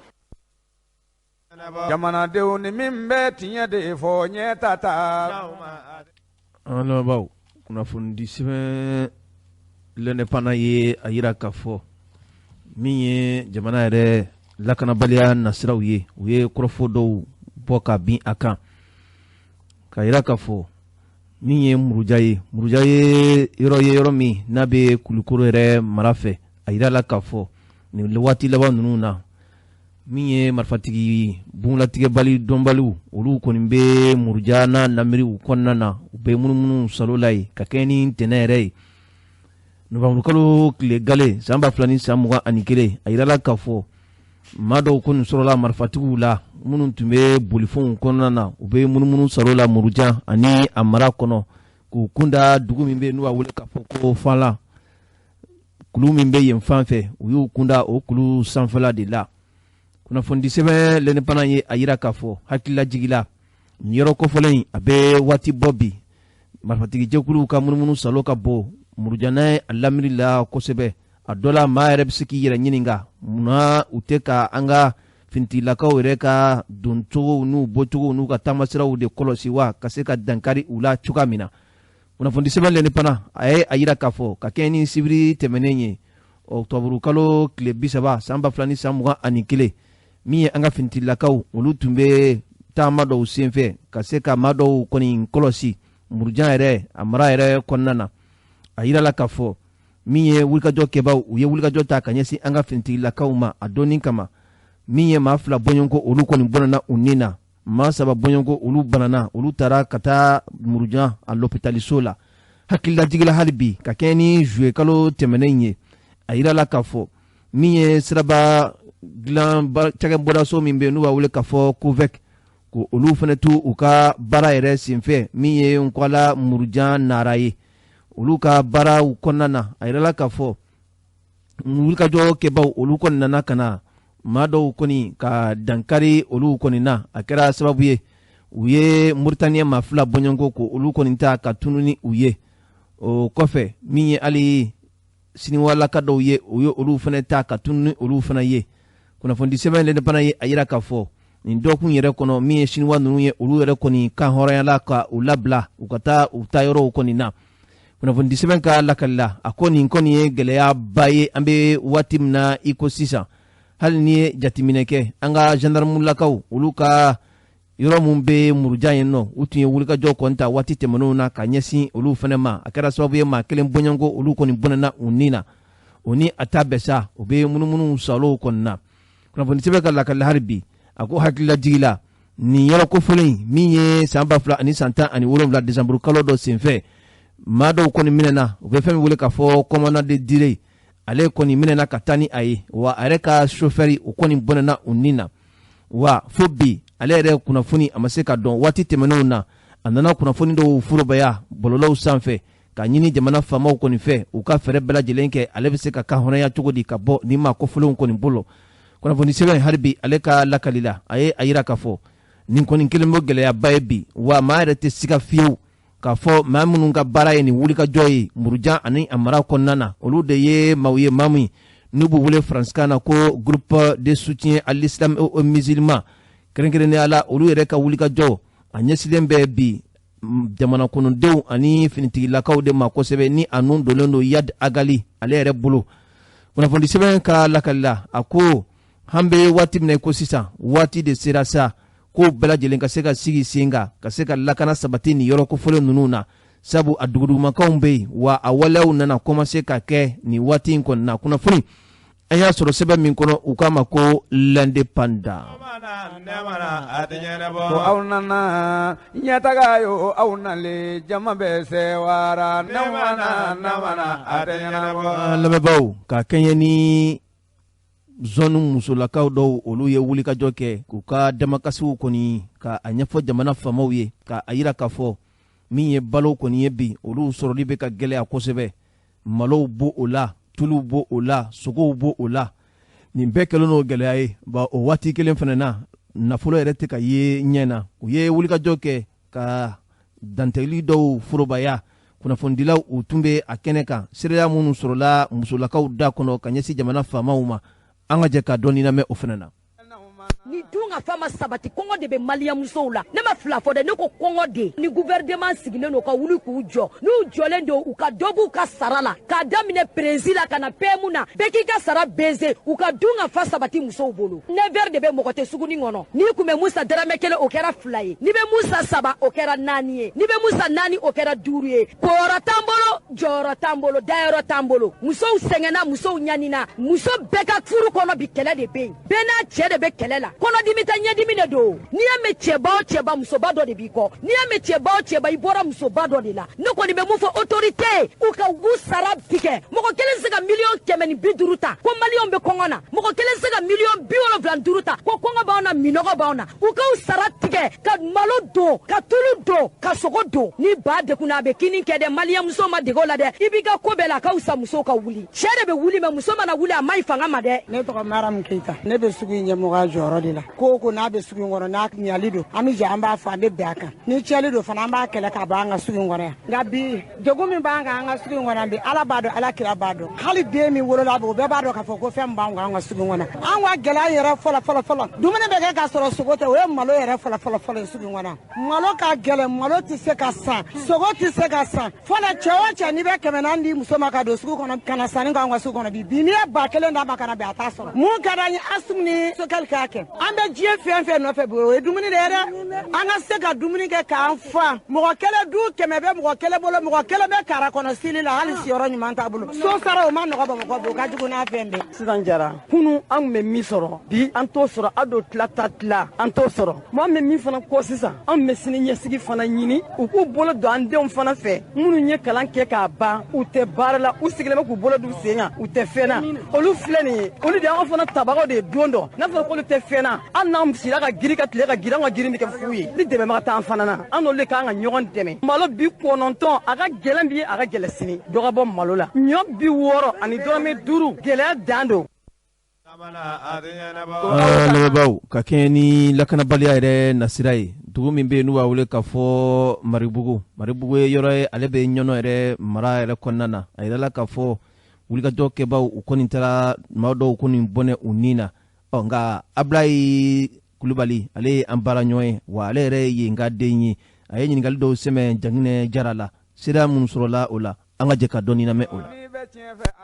Jamanadenw, ni min bɛ tiɲɛ de fɔ, ɲɛ ta ta. An lamɛnbaaw, kunnafonidi sɛbɛn L'Indépendant ye a yira k'a fɔ min ye jamana yɛrɛ lakanabaliya nasiraw ye, u ye kɔrɔfɔ dɔw bɔ ka bin a kan, ka yira k'a fɔ min ye Muruja ye, Muruja ye yɔrɔ ye, yɔrɔ min n'a bɛ Kulukoro yɛrɛ mara fɛ. A yira la k'a fɔ nin waati laban ninnu na, min ye marifatigi bunlatigɛbali dɔnbaliw, olu kɔni bɛ Muruja n'a lamiriw kɔnɔna na, u bɛ munumunu salo la yen ka kɛɲɛ ni ntɛnɛn yɛrɛ ye, nowanburukalo tile gale san 2021. A yirala k'a fɔ maa dɔw ko nin sɔrɔla marifatigiw la minnu tun bɛ bolifɛnw kɔnɔna na, u bɛ munumunu salo la Murujan ani a mara kɔnɔ, k'u kunda dugu min bɛ yen n'u b'a wele k'a fɔ ko Falan, kulu min bɛ yen fan fɛ, u y'u kunda o kulu sanfɛla de la. Kunnafonidi sɛbɛn L'Indépendant ye a yira k'a fɔ hakililajigila, nin yɔrɔ kofɔlen in, a bɛ waati bɔ bi, marifatigi jɛkuluw ka munumunu salo ka bɔ Murujana a lamini la kosɛbɛ. A dɔ la, maa yɛrɛ bɛ se k'i yɛrɛ ɲininka munna u tɛ ka an ka finitigilakaw yɛrɛ ka doncogow n'u bɔcogow n'u ka taamasiraw de kɔlɔsi wa, ka se ka dankari u la cogoya min na. Kunnafoni sɛbɛn L'Indépendant a ye a yira k'a fɔ ka kɛɲɛ ni sibiri tɛmɛnen ye, ɔkutɔburukalo tile 30 san 2021, min ye an ka finitigilakaw, olu tun bɛ taama dɔw senfɛ ka se ka maa dɔw kɔni kɔlɔsi Murujan yɛrɛ a mara yɛrɛ kɔnɔna na. A yirala k'a fɔ min ye wulikajɔ kɛbaw, u ye wulikajɔ ta ka ɲɛsin an ka finitigilakaw ma a donni kama, min ye maa fila bɔɲɔgɔnko, olu kɔni bɔnɛna u ni na, maa saba bɔɲɔgɔnko, olu banana, olu taara ka taa Murujan a lopitaliso la. Hakililajigila hali bi, ka kɛɲɛ ni zuye kalo tɛmɛnen ye, a yirala k'a fɔ min ye siraba dilan cakɛbɔdaso min bɛ yen n'u b'a wele k'a fɔ COVEC, ko olu fana to u ka baara yɛrɛ senfɛ, min ye Nkwala Murujan Nara ye, olu ka baaraw kɔnɔna na, a yirala k'a fɔ wulikajɔ kɛbaw, olu kɔni nana ka na maa dɔw kɔni ka dankari olu kɔni na. A kɛra sababu ye u ye Mauritanie maa 2 bɔɲɔgɔnko ko olu kɔni ta ka tunu ni u ye. O kɔfɛ min ye hali siniwalaka dɔw ye, u ye olu fana ta ka tunu ni olu fana ye. Kunnafoni sɛbɛn L'Indépendant ye a yira k'a fɔ nin dɔgɔkun yɛrɛ kɔnɔ, min ye siniwa ninnu ye, olu yɛrɛ kɔni kan hɔrɔnyala ka u labila u ka taa u ta yɔrɔw kɔni na. Kunnafoni sɛbɛn ka lakali la, a ko nin kɔni ye gɛlɛyaba ye an bɛ waati min na i ko sisan. Hali ni ye jateminɛ kɛ, an ka gendarmelakaw olu ka yɔrɔ min bɛ Murujan yen nɔ, u tun ye wulikajɔ kɔni ta waati tɛmɛnenw na ka ɲɛsin olu fana ma. A kɛra sababu ye maa 1 bɔɲɔgɔnko olu kɔni bɔnɛna u ni na. O ni a ta bɛɛ sa, u bɛ munumunu salow kɔni na. Kunnafoni sɛbɛn ka lakali hali bi, a ko hakililajigi la, nin yɔrɔ kofɔlen min ye san 2017 décembre kalo dɔ senfɛ, maa dɔw kɔni minɛna, u bɛ fɛn min wele k'a fɔ commandant de dire, ale kɔni minɛna ka taa ni a ye, wa a yɛrɛ ka chauffeur o kɔni bɔnɛna u ni na. Wa fo bi ale yɛrɛ kunnafoni a ma se ka dɔn. Waati tɛmɛnenw na, a nana kunnafoni dɔw forobaya bɔlɔlɔw sanfɛ ka ɲini jamana faamaw kɔni fɛ u ka fɛɛrɛ bɛɛ lajɛlen kɛ ale bɛ se ka kan hɔrɔnya cogo di ka bɔ nin maa kofɔlenw kɔni bolo. Kunnafoni sɛbɛn hali bi ale ka lakali la, a ye a yira k'a fɔ nin kɔni kelen bɛ gɛlɛyaba ye bi, wa maa yɛrɛ tɛ siga fiyewu k'a fɔ maa minnu ka baara ye nin wulikajɔ ye Murujan ani a mara kɔnɔna na, olu de ye maaw ye maa min n'u b'u wele faransikan na ko groupe de soutien à l'islam et aux musulmans. Kɛrɛnkɛrɛnnenya la, olu yɛrɛ ka wulikajɔ a ɲɛsinnen bɛ bi jamana kɔnɔdenw ani finitigilakaw de ma kosɛbɛ, ni a nun donnen don Iyad Agali ale yɛrɛ bolo. Kunnafoni sɛbɛn ka lakali la, a ko an bɛ waati min na i ko sisan, waati de sera sa ko bɛɛ lajɛlen ka se ka sigi sen kan, ka se ka lakana sabati nin yɔrɔ kofɔlen ninnu na, sabu a dugudugumakaw bɛ yen, wa a waleyaw nana commencer ka kɛ nin waati in kɔni na. Kunnafoni an y'a sɔrɔ sɛbɛn min kɔnɔ, u k'a ma ko L'Indépendant. Ko aw nana ɲɛtaga yo, aw nalen jama bɛ sewara, An lamɛnbaaw, ka kɛɲɛ ni zone musolakaw dɔw, olu ye wulikajɔ kɛ k'u ka damakasiw kɔni ka a ɲɛfɔ jamana faamaw ye, ka a yira k'a fɔ min ye balo kɔni ye bi, olu sɔrɔli bɛ ka gɛlɛya kosɛbɛ. Malow bo o la, tuluw bo o la, sogow bo o la, nin bɛɛ kɛlen n'o gɛlɛya ye. Ba o waati kelen fana na, nafolo yɛrɛ tɛ ka ye ɲɛ na. U ye wulikajɔ kɛ ka dantigɛli dɔw forobaya. Kunnafonidilaw u tun bɛ a kɛnɛ kan, seereya minnu sɔrɔla musolakaw da kɔnɔ ka ɲɛsin jamana faamaw ma, an ka jɛ ka dɔɔni lamɛn o fana na. Ni dun ka fa ma sabati, kɔngɔ de bɛ maliyɛn musow la. Ne ma fila fɔ dɛ, ne ko kɔngɔ de. Ni gouvernement sigilen don ka wuli k'u jɔ, n'u jɔlen don u ka dɔ b'u ka sara la, k'a daminɛ prési la ka na PM na, bɛɛ k'i ka sara baiser, u ka dun ka fa sabati musow bolo. 9 heures de bɛ mɔgɔ tɛ suguni kɔnɔ. N'i kun bɛ Musa dɔrɔmɛ 1, o kɛra 2 ye. N'i bɛ Musa 3, o kɛra 4 ye. N'i bɛ Musa 4, o kɛra 5 ye. Koyɔrɔ t'an bolo, jɔyɔrɔ t'an bolo, dayɔrɔ t'an bolo. Musow sɛgɛnna, musow ɲanina. Muso bɛɛ ka furu kɔnɔ bi kɛlɛ de bɛ yen. Bɛɛ n'a cɛ de bɛ kɛlɛ la. Kɔnɔdimi tɛ, ɲɛdimi de don. N'i y'a mɛn cɛba o cɛba, musoba dɔ de b'i kɔ. N'i y'a mɛn cɛba o cɛba, i bɔra musoba dɔ de la. Ne kɔni bɛ mun fɔ autorité, u ka u sara tigɛ. Mɔgɔ kelen tɛ se ka 150 million ta ko maliyɛnw bɛ kɔngɔ na. Mɔgɔ kelen tɛ se ka 75 million ta ko kɔngɔ b'anw na, minɔgɔ b'anw na. U k'u sara tigɛ ka malo don, ka tulu don, ka sogo don. Ni ba degunna, a bɛ kini kɛ dɛ. Maliyɛn muso ma dege o la dɛ. I b'i ka ko bɛɛ la, a ka fisa musow ka wuli. Cɛ de bɛ wuli, mɛ muso mana wuli, a ma ɲi fanga ma dɛ. Ne tɔgɔ Mariam Keita, ne bɛ sugu in ɲɛmɔgɔya jɔyɔrɔ de la. Ko o ko n'a bɛ sugu in kɔnɔ, n'a ɲali don, an bɛ jɛ an b'a fɔ, an bɛ bɛn a kan. Ni cɛli don fana, an b'a kɛlɛ ka bɔ an ka sugu in kɔnɔ yan. Nka bi, degun min b'an kan an ka sugu in kɔnɔ bi, Ala b'a dɔn, Ala kira b'a dɔn. Hali den min wolola bi, o bɛɛ b'a dɔn k'a fɔ ko fɛn min b'an kan an ka sugu in kɔnɔ. An ka gɛlɛya yɛrɛ fɔlɔ fɔlɔ fɔlɔ, dumuni bɛ kɛ k'a sɔrɔ sogo tɛ, o ye malo yɛrɛ fɔlɔ fɔlɔ fɔlɔ ye sugu in kɔnɔ. Malo ka gɛlɛn, malo tɛ se ka san, sogo tɛ se ka san. Fɔlɔ, cɛ o cɛ, n'i bɛ 400 di muso ma ka don sugu kɔnɔ ka na sanni kɛ an ka sugu kɔnɔ bi, bi n'i ye 1000 d'a ma ka na bi, a t'a sɔrɔ. Mun ka d'an ye, Asumu ni Sokɛli k'a kɛ, an bɛ diɲɛ fɛn fɛn nɔfɛ bi, o ye dumuni de ye dɛ. An ka se ka dumuni kɛ k'an fa. Mɔgɔ kelen du 100 bɛ mɔgɔ kelen bolo, mɔgɔ kelen bɛ kara kɔnɔ sili la, hali siyɔrɔ ɲuman t'a bolo. So sara o ma nɔgɔ Bamakɔ bi, o ka jugu n'a fɛn bɛɛ. Sisan jara kunu, an kun bɛ min sɔrɔ, bi an t'o sɔrɔ. A don tila ta tila, an t'o sɔrɔ. Mɔgɔ min min fana kɔ sisan, an bɛ sini ɲɛsigi fana ɲini, u k'u bolo don an denw fana fɛ, minnu ye kalan kɛ k'a ban, u tɛ baara la, u sigilen bɛ k'u bolo d'u sen kan, u tɛ fɛn na. Olu filɛ nin ye, olu de y'anw fana tabagaw de ye don dɔ. N'a fɔra k'olu tɛ fɛn na, hali n'an sira ka girin ka tile ka girin, an ka girin bɛ kɛ fu ye. Ni dɛmɛbaga t'an fana na, an n'olu de kan ka ɲɔgɔn dɛmɛ. Malo 90, a ka gɛlɛn bi, a ka gɛlɛn sini, dɔ ka bɔ malo la. Ɲɔ 60 ani dɔrɔmɛ 5, gɛlɛya dan don. Lamɛnbaaw, ka kɛɲɛ ni lakanabaliya yɛrɛ nasira ye, dugu min bɛ yen n'u b'a wele k'a fɔ Maribugu, Maribugu ye yɔrɔ ye, ale bɛ Ɲɔnɔ yɛrɛ mara yɛrɛ kɔnɔna na. A yirala k'a fɔ wulikajɔ kɛbaw, u kɔni taara maa dɔw kɔni bɔnɛ u ni na. Ɔ nka Abulayi Kulubali, ale ye an baara ɲɔgɔn ye, wa ale yɛrɛ ye yen ka den ye. A ye ɲininkali dɔw sɛmɛ Janginɛ Jara la. Sira minnu sɔrɔla o la, an ka jɛ ka dɔɔni lamɛn o la.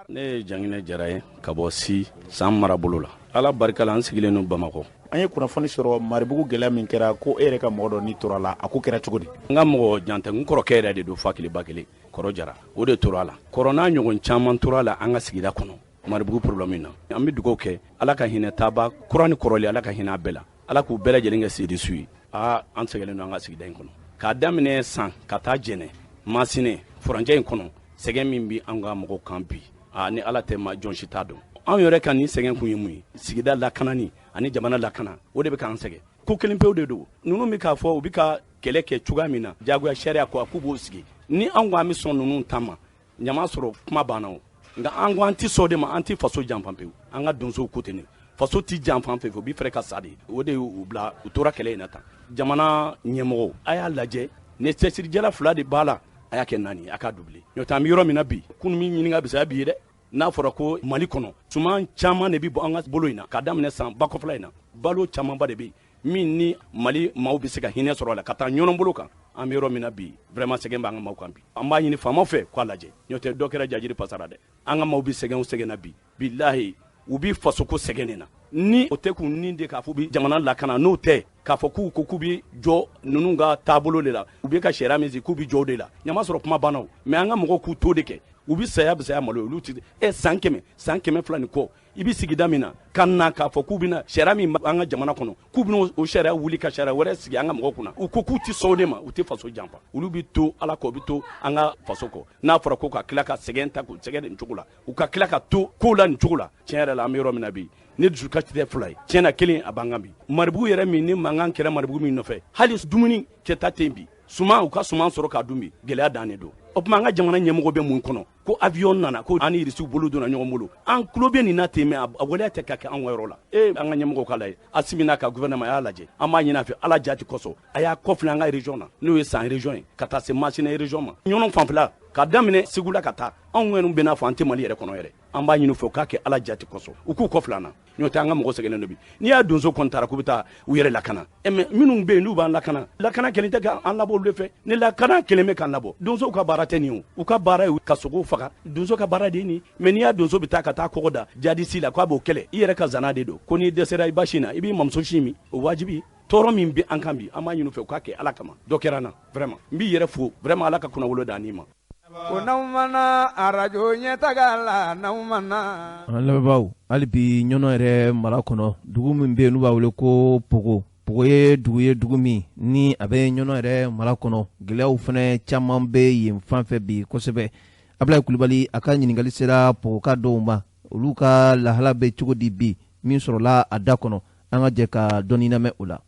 Ne ye Janginɛ Jara ye ka bɔ Si San marabolo la. Ala barika la, an sigilen don Bamakɔ. An ye kunnafoni sɔrɔ Maribugu gɛlɛya min kɛra, ko e yɛrɛ ka mɔgɔ dɔ ni tora la. A ko kɛra cogo di? N ka mɔgɔ jan tɛ, n kɔrɔkɛ yɛrɛ de don, fa kelen ba kelen, kɔrɔ Jara, o de tora a la. Kɔrɔ n'a ɲɔgɔn caman tora a la an ka sigida kɔnɔ Maribugu problème na. An bɛ dugawu kɛ, Ala ka hinɛ taaba kura ni kɔrɔlen, Ala ka hinɛ a bɛɛ la, Ala k'u bɛɛ lajɛlen kɛ seyidu ye. Aa, an sɛgɛnnen don an ka sigida in kɔnɔ, k'a daminɛ San ka taa Jɛnɛ, Masinɛ, furancɛ in kɔnɔ. Sɛgɛn min bɛ an ka mɔgɔw kan bi, aa, ni Ala tɛ, ma jɔn si t'a dɔn. Anw yɛrɛ ka nin sɛgɛn kun ye mun ye? Sigida lakanani ani jamana lakana, o de bɛ k'an sɛgɛn. Ko kelen pewu de don. Ninnu bɛ k'a fɔ u bɛ ka kɛlɛ kɛ cogoya min na, jagoya sariya ko a k'u b'o sigi. Ni anw ko an bɛ sɔn ninnu ta ma, ɲama sɔrɔ kuma banna o. Nka an ko an tɛ sɔn o de ma, an tɛ faso janfa pewu. An ka donsow ko ten, faso tɛ janfa fɛ, u bɛ fɛɛrɛ ka sa de. O de y'u bila u tora kɛlɛ in na tan. Jamana ɲɛmɔgɔw, a y'a lajɛ, ni cɛsirijala fila de b'a la, a y'a kɛ naani, a k'a doubler. N'o tɛ, an bɛ yɔrɔ min na bi, kunun min ɲininka bisaya bi ye dɛ. N'a fɔra ko Mali kɔnɔ, suman caman de bɛ bɔ an ka bolo in na, k'a daminɛ San bakɔfila in na, balo camanba de bɛ yen min ni Mali maaw bɛ se ka hinɛ sɔrɔ a la ka taa ɲɔnɔ bolo kan. An bɛ yɔrɔ min na bi, vraiment sɛgɛn b'an ka maaw kan bi. An b'a ɲini faamaw fɛ k'a lajɛ, n'o tɛ dɔ kɛra jajiri pasara dɛ. An ka maaw bɛ sɛgɛn o sɛgɛn na bi, bilahi, u bɛ fasoko sɛgɛn de na. Ni o tɛ k'u nin de k'a fɔ u bɛ jamana lakana, n'o tɛ k'a fɔ k'u ko k'u bɛ jɔ ninnu ka taabolo de la, u bɛ ka sariya min sigi k'u bɛ jɔ o de la, ɲama sɔrɔ kuma banna o. Mais an ka mɔgɔw k'u t'o de kɛ, u bɛ saya bisaya malo ye, olu ti ɛ san 100, san 200 ni kɔ. I bɛ sigida min na ka na k'a fɔ k'u bɛna sariya min b'an ka jamana kɔnɔ, k'u bɛna o sariya wuli ka sariya wɛrɛ sigi an ka mɔgɔw kunna, u ko k'u tɛ sɔn o de ma. U tɛ faso janfa, olu bɛ to Ala kɔ, u bɛ to an ka faso kɔ. N'a fɔra ko ka tila ka sɛgɛn ta k'u sɛgɛn nin cogo la, u ka tila ka to kow la nin cogo la, tiɲɛ yɛrɛ la, an bɛ yɔrɔ min na bi, ne dusukasi tɛ fila ye, tiɲɛ na kelen a b'an kan bi. Maribugu yɛrɛ min ni mankan kɛra Maribugu min nɔfɛ, hali dumuni kɛta tɛ yen bi. Suman, u ka suman sɔrɔ k'a dun bi, gɛlɛya dannen don. O tuma, an ka jamana ɲɛmɔgɔ bɛ mun kɔnɔ ko avion nana, ko an ni Irisiw bolo donna ɲɔgɔn bolo? An tulo bɛ nin na ten, mais a waleya tɛ ka kɛ anw ka yɔrɔ la. E, an ka ɲɛmɔgɔw k'a lajɛ, Asimi n'a ka gouvernement y'a lajɛ. An b'a ɲini a fɛ, Ala jati kosɔn, a y'a kɔfilɛ an ka région na, n'o ye San région ye, ka taa se Masina région ma, Ɲɔnɔ fanfɛla, ka daminɛ Segu la ka taa. Anw kɔni bɛ n'a fɔ an tɛ Mali yɛrɛ kɔnɔ yɛrɛ. An b'a ɲini fɛ u k'a kɛ Ala jati kosɔn, u k'u kɔfilɛ an na, n'o tɛ an ka mɔgɔ sɛgɛnnen don bi. N'i y'a donso kɔni taara k'u bɛ taa u yɛrɛ lakana, ɛ, mais minnu bɛ yen n'u b'an lakana, lakana kelen tɛ k'an labɔ olu de fɛ. Ni lakana kelen bɛ k'an labɔ, donsow ka baara tɛ nin ye o. U ka baara ye ka sogow faga, donso ka baara de ye nin. Mais n'i y'a donso bɛ taa ka taa kɔgɔ da jadisi la k'a b'o kɛlɛ, i yɛrɛ ka zana de don. Ko n'i dɛsɛra i ba sin na, i b'i mamuso sin min, o wajibi. Tɔɔrɔ min bɛ an kan bi, an b'a ɲini u fɛ u k'a kɛ Ala kama. Dɔ kɛra an na vraiment, n b'i yɛrɛ fo vraiment, Ala ka kunnawolo d'an ma. Ko n'aw mana arajo ɲɛtaga la, n'aw mana. An lamɛnbaaw, hali bi Ɲɔnɔ yɛrɛ mara kɔnɔ, dugu min bɛ yen n'u b'a wele ko Pogo, Pogo ye dugu ye, dugu min ni a bɛ Ɲɔnɔ yɛrɛ mara kɔnɔ. Gɛlɛyaw fana caman bɛ yen fan fɛ bi kosɛbɛ. Abulayi Kulubali, a ka ɲininkali sera Pogoka dɔw ma, olu ka lahala bɛ cogo di bi, min sɔrɔla a da kɔnɔ, an ka jɛ ka dɔɔni lamɛn o la.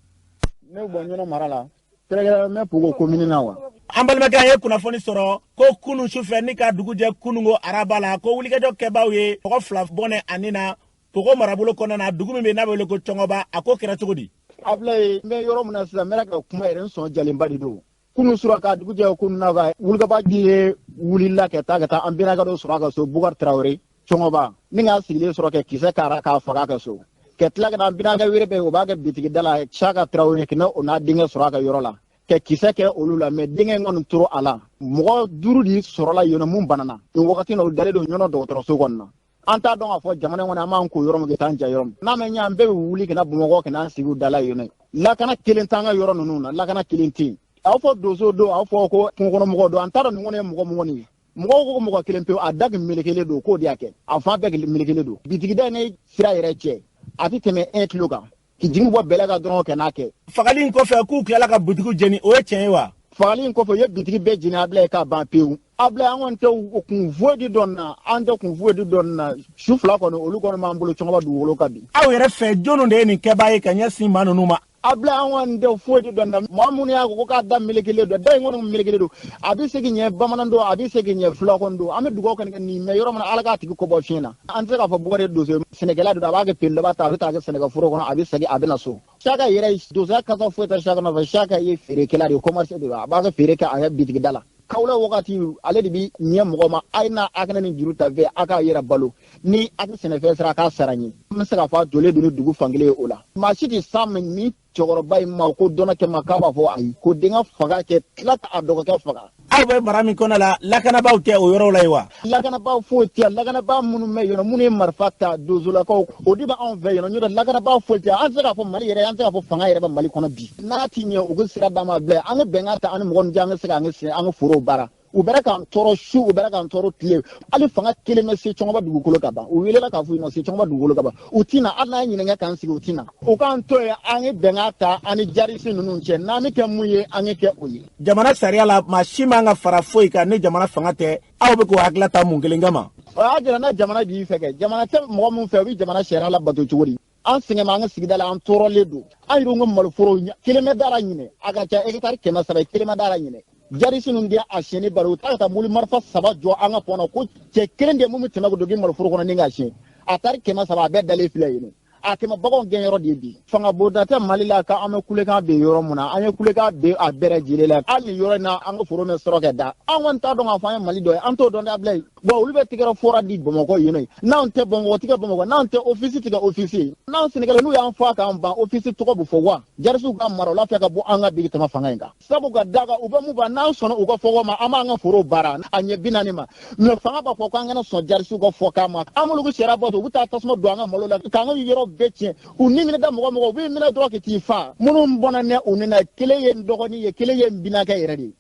Ne bɔ Ɲɔnɔ mara la, kɛrɛnkɛrɛnnenya bɛ Pogo commune na wa. An balimakɛ, an ye kunnafoni sɔrɔ ko kunu sufɛ ni ka dugu jɛ kunungo araba la, ko wulikajɔ kɛbaw ye mɔgɔ fila bɔnɛ ani na Pogo marabolo kɔnɔna na, dugu min bɛ n'a bɛ wele ko Cɔngɔba. A ko kɛra cogo di? Abulayi, n bɛ yɔrɔ min na sisan, n bɛna ka kuma yɛrɛ, n sɔn jalenba de don. Kunu sura ka dugu jɛ kunu na, ka wulikaba ye wulila ka taa an bɛnakɛ dɔ sɔrɔ a ka so, Bukari Tarawele, Cɔngɔba, ni k'a sigilen sɔrɔ kɛ kisɛ kara k'a faga a ka so, ka tila ka na an bɛnakɛ wɛrɛ bɛ yen, o b'a kɛ bitigi da la, Saka Tarawele, kɛnɛ o n'a denkɛ sɔrɔ a ka yɔrɔ la ka kisɛ kɛ olu la, mais denkɛ in kɔni toro a la. Mɔgɔ duuru de sɔrɔla yen nɔ mun banana nin wagati na, olu dalen don Ɲɔnɔ dɔgɔtɔrɔso kɔnɔ na. An t'a dɔn k'a fɔ jamana in kɔnɔ an b'an ko yɔrɔ min ka taa an ja yɔrɔ min n'a ma ɲɛ, an bɛɛ bɛ wuli ka na Bamakɔ ka n'an sigi u da la yen nɔ. Lakana kelen t'an ka yɔrɔ ninnu na, lakana kelen tɛ yen. Aw fɔ donso don, aw fɔ ko kungokɔnɔmɔgɔw don, an t'a dɔn nin kɔni ye mɔgɔ mun kɔni ye. Mɔgɔw ko mɔgɔ kelen pewu, a da kun melekelen don, k'o de y'a kɛ, a fan bɛɛ melekelen don. Bitigida ni sira yɛrɛ cɛ, a tɛ tɛmɛ 1 kilo kan, k'i jigin bɔ bɛlɛ kan dɔrɔn ka n'a kɛ. Fagali in kɔfɛ, k'u tilala ka butigiw jeni, o ye tiɲɛ ye wa? Fagali in kɔfɛ, u ye bitigi bɛɛ jeni, Abulayi, k'a ban pewu. Abulayi, an kɔni tɛ u kun foyi di dɔn na, an tɛ kun foyi di dɔn na. Su fila kɔni, olu kɔni b'an bolo Cɔngɔba dugukolo kan bi. Aw yɛrɛ fɛ, jɔnni de ye nin kɛbaa ye ka ɲɛsin maa ninnu ma? A bila an kɔni tɛ foyi de dɔn na. Maa minnu y'a ko k'a da melekelen don, da in kɔni melekelen don, a bɛ se k'i ɲɛ bamanan don, a bɛ se k'i ɲɛ fula kɔni don. An bɛ dugawu kɔni kɛ nin mɛn yɔrɔ min na, Ala k'a tigi kɔ bɔ fiɲɛ na. An tɛ se k'a fɔ Bukari ye donso ye, sɛnɛkɛla de don, a b'a kɛ pelu daba ta, a bɛ taa kɛ sɛnɛkɛforo kɔnɔ, a bɛ segin a bɛ na so. Saka yɛrɛ donsoya kasa foyi tɛ Saka nɔfɛ. Saka ye feerekɛla de ye, commerce de don, a b'a ka feere kɛ a ka bitigida la. Kawula wagati ale de bi ɲɛ mɔgɔ ma, a ye na a kana nin juru ta fɛ, a k'a yɛrɛ balo ni a ka sɛnɛfɛn sera a k'a sara n ye. N bɛ se k'a fɔ a jɔlen don ni dugu fankelen ye o la. Maa si tɛ s'a ma ni cɛkɔrɔba in ma ko dɔnɔ kɛ ma k'a b'a fɔ ayi ko denkɛ faga kɛ tila k'a dɔgɔkɛ faga. Aw bɛ mara min kɔnɔ la, lakanabaaw tɛ o yɔrɔw la yen wa? Lakanabaa foyi tɛ yan. Lakanabaa minnu bɛ yen nɔ, minnu ye marifa ta donsolakaw, o de bɛ anw fɛ yen nɔ. N'o tɛ lakanabaa foyi tɛ yan. An tɛ se k'a fɔ Mali yɛrɛ, an tɛ se k'a fɔ fanga yɛrɛ bɛ Mali kɔnɔ bi. N'a ti ɲɛ, u ka sira d'an ma bilen. An ka bɛnkan ta an ni mɔgɔ min cɛ, an ka se k'an ka sɛnɛ, an ka forow baara. U bɛra k'an tɔɔrɔ su, u bɛra k'an tɔɔrɔ tile. Hali fanga kelen bɛ se Cɔngɔba dugukolo ka ban. U welela k'a fɔ u ma se Cɔngɔba dugukolo ka ban. U ti na, hali n'an ye ɲininka k'an sigi, u ti na. U k'an to yen, an ye bɛnkan ta an ni jarisi ninnu cɛ. N'an bɛ kɛ mun ye, an ye kɛ o ye. Jamana sariya la, maa si man ka fara foyi kan ni jamana fanga tɛ. Aw bɛ k'o hakilila ta mun kelen kama? O y'a jira na jamana b'i fɛ kɛ. Jamana tɛ mɔgɔ min fɛ, u bɛ jamana sariya labato cogo di? An sɛgɛn bɛ an ka sigida la, an tɔɔrɔlen don. An yɛrɛ ka maloforo kelen bɛ da la ɲinɛ, a ka ca hectare 300 ye, kelen bɛ da la ɲinɛ. Jarisi ninnu de a siyɛnni bari, u taara ka taa mobili marifa 3 jɔ an ka pɔn na, ko cɛ kelen de mun bɛ tɛmɛ ka don maloforo kɔnɔ ni k'a siyɛn. A tari 300 a bɛɛ dalen filɛ yen nɔ. A tɛmɛ baganw gɛnyɔrɔ de ye bi. Fanga bonda tɛ Mali la k'an bɛ kulekan bin yɔrɔ mun na, an ye kulekan bin a bɛɛ lajɛlen la. Hali nin yɔrɔ in na, an ka foro bɛ sɔrɔ kɛ da. An kɔni t'a dɔn k'a fɔ an ye Mali dɔ ye, an t'o dɔn dɛ Abilayi. Bon, olu bɛ tigɛrɛ fɔra di Bamakɔ yen nɔ. N'anw tɛ Bamakɔ tigɛ Bamakɔ, n'anw tɛ office tigɛ office ye. N'anw Senegali n'u y'an fɔ k'an ban office tɔgɔ bɛ fɔ wa. Jarisiw ka mara o lafiya ka bɔ an ka bi tɛmɛ fanga in kan. Sabu ka da kan u bɛ mun ban, n'an sɔnna u ka fɔko ma, an b'an ka foro baara a ɲɛ 40 ma. Mais fanga b'a fɔ k'an kana sɔn jarisiw ka fɔkan ma. An b'olu ka sariya bato, u bɛ taa tasuma don an ka malo la, k'an ka yɔrɔ bɛɛ tiɲɛ. U ni minɛ da mɔgɔ mɔgɔ, u b'i minɛ dɔrɔn ka t'i fa. Minnu bɔnna ne u ni na, kelen ye n dɔgɔnin ye, kelen ye n binakɛ yɛrɛ de ye.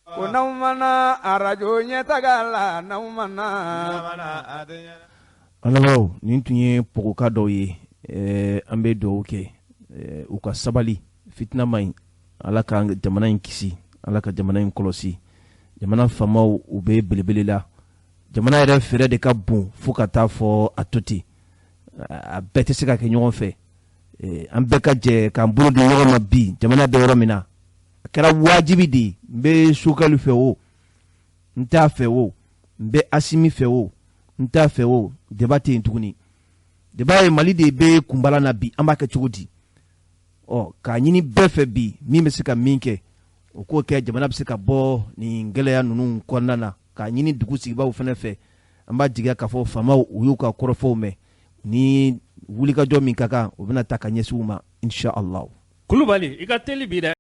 Ko n'aw mana arajo ɲɛtaga la, n'aw mana. An lamɛnbagaw, nin tun ye pogoka dɔw ye. An bɛ dugawu kɛ u ka sabali, fitina man ɲi. Ala ka jamana in kisi, Ala ka jamana in kɔlɔsi. Jamana faamaw, u bɛ belebele la. Jamana yɛrɛ fɛɛrɛ de ka bon fo ka taa fɔ a to ten, a bɛɛ tɛ se ka kɛ ɲɔgɔn fɛ. An bɛɛ ka jɛ k'an bolo di ɲɔgɔn ma bi jamana bɛ yɔrɔ min na, a kɛra wajibi de ye. N bɛ Sogɛli fɛ o, n t'a fɛ o, n bɛ Asimi fɛ o, n t'a fɛ o, débat tɛ yen tuguni. Débat ye Mali de bɛ kunbala na bi, an b'a kɛ cogo di? Ɔ, k'a ɲini bɛɛ fɛ bi, min bɛ se ka min kɛ, o k'o kɛ, jamana bɛ se ka bɔ nin gɛlɛya ninnu kɔnɔna na. K'a ɲini dugu sigibaaw fana fɛ, an b'a jigiya k'a fɔ faamaw, u y'u ka kɔrɔfɔw mɛn, ni wulikajɔ min ka kan, u bɛna ta ka ɲɛsin u ma, insha Allah. Kulubali, i ka teli bi dɛ.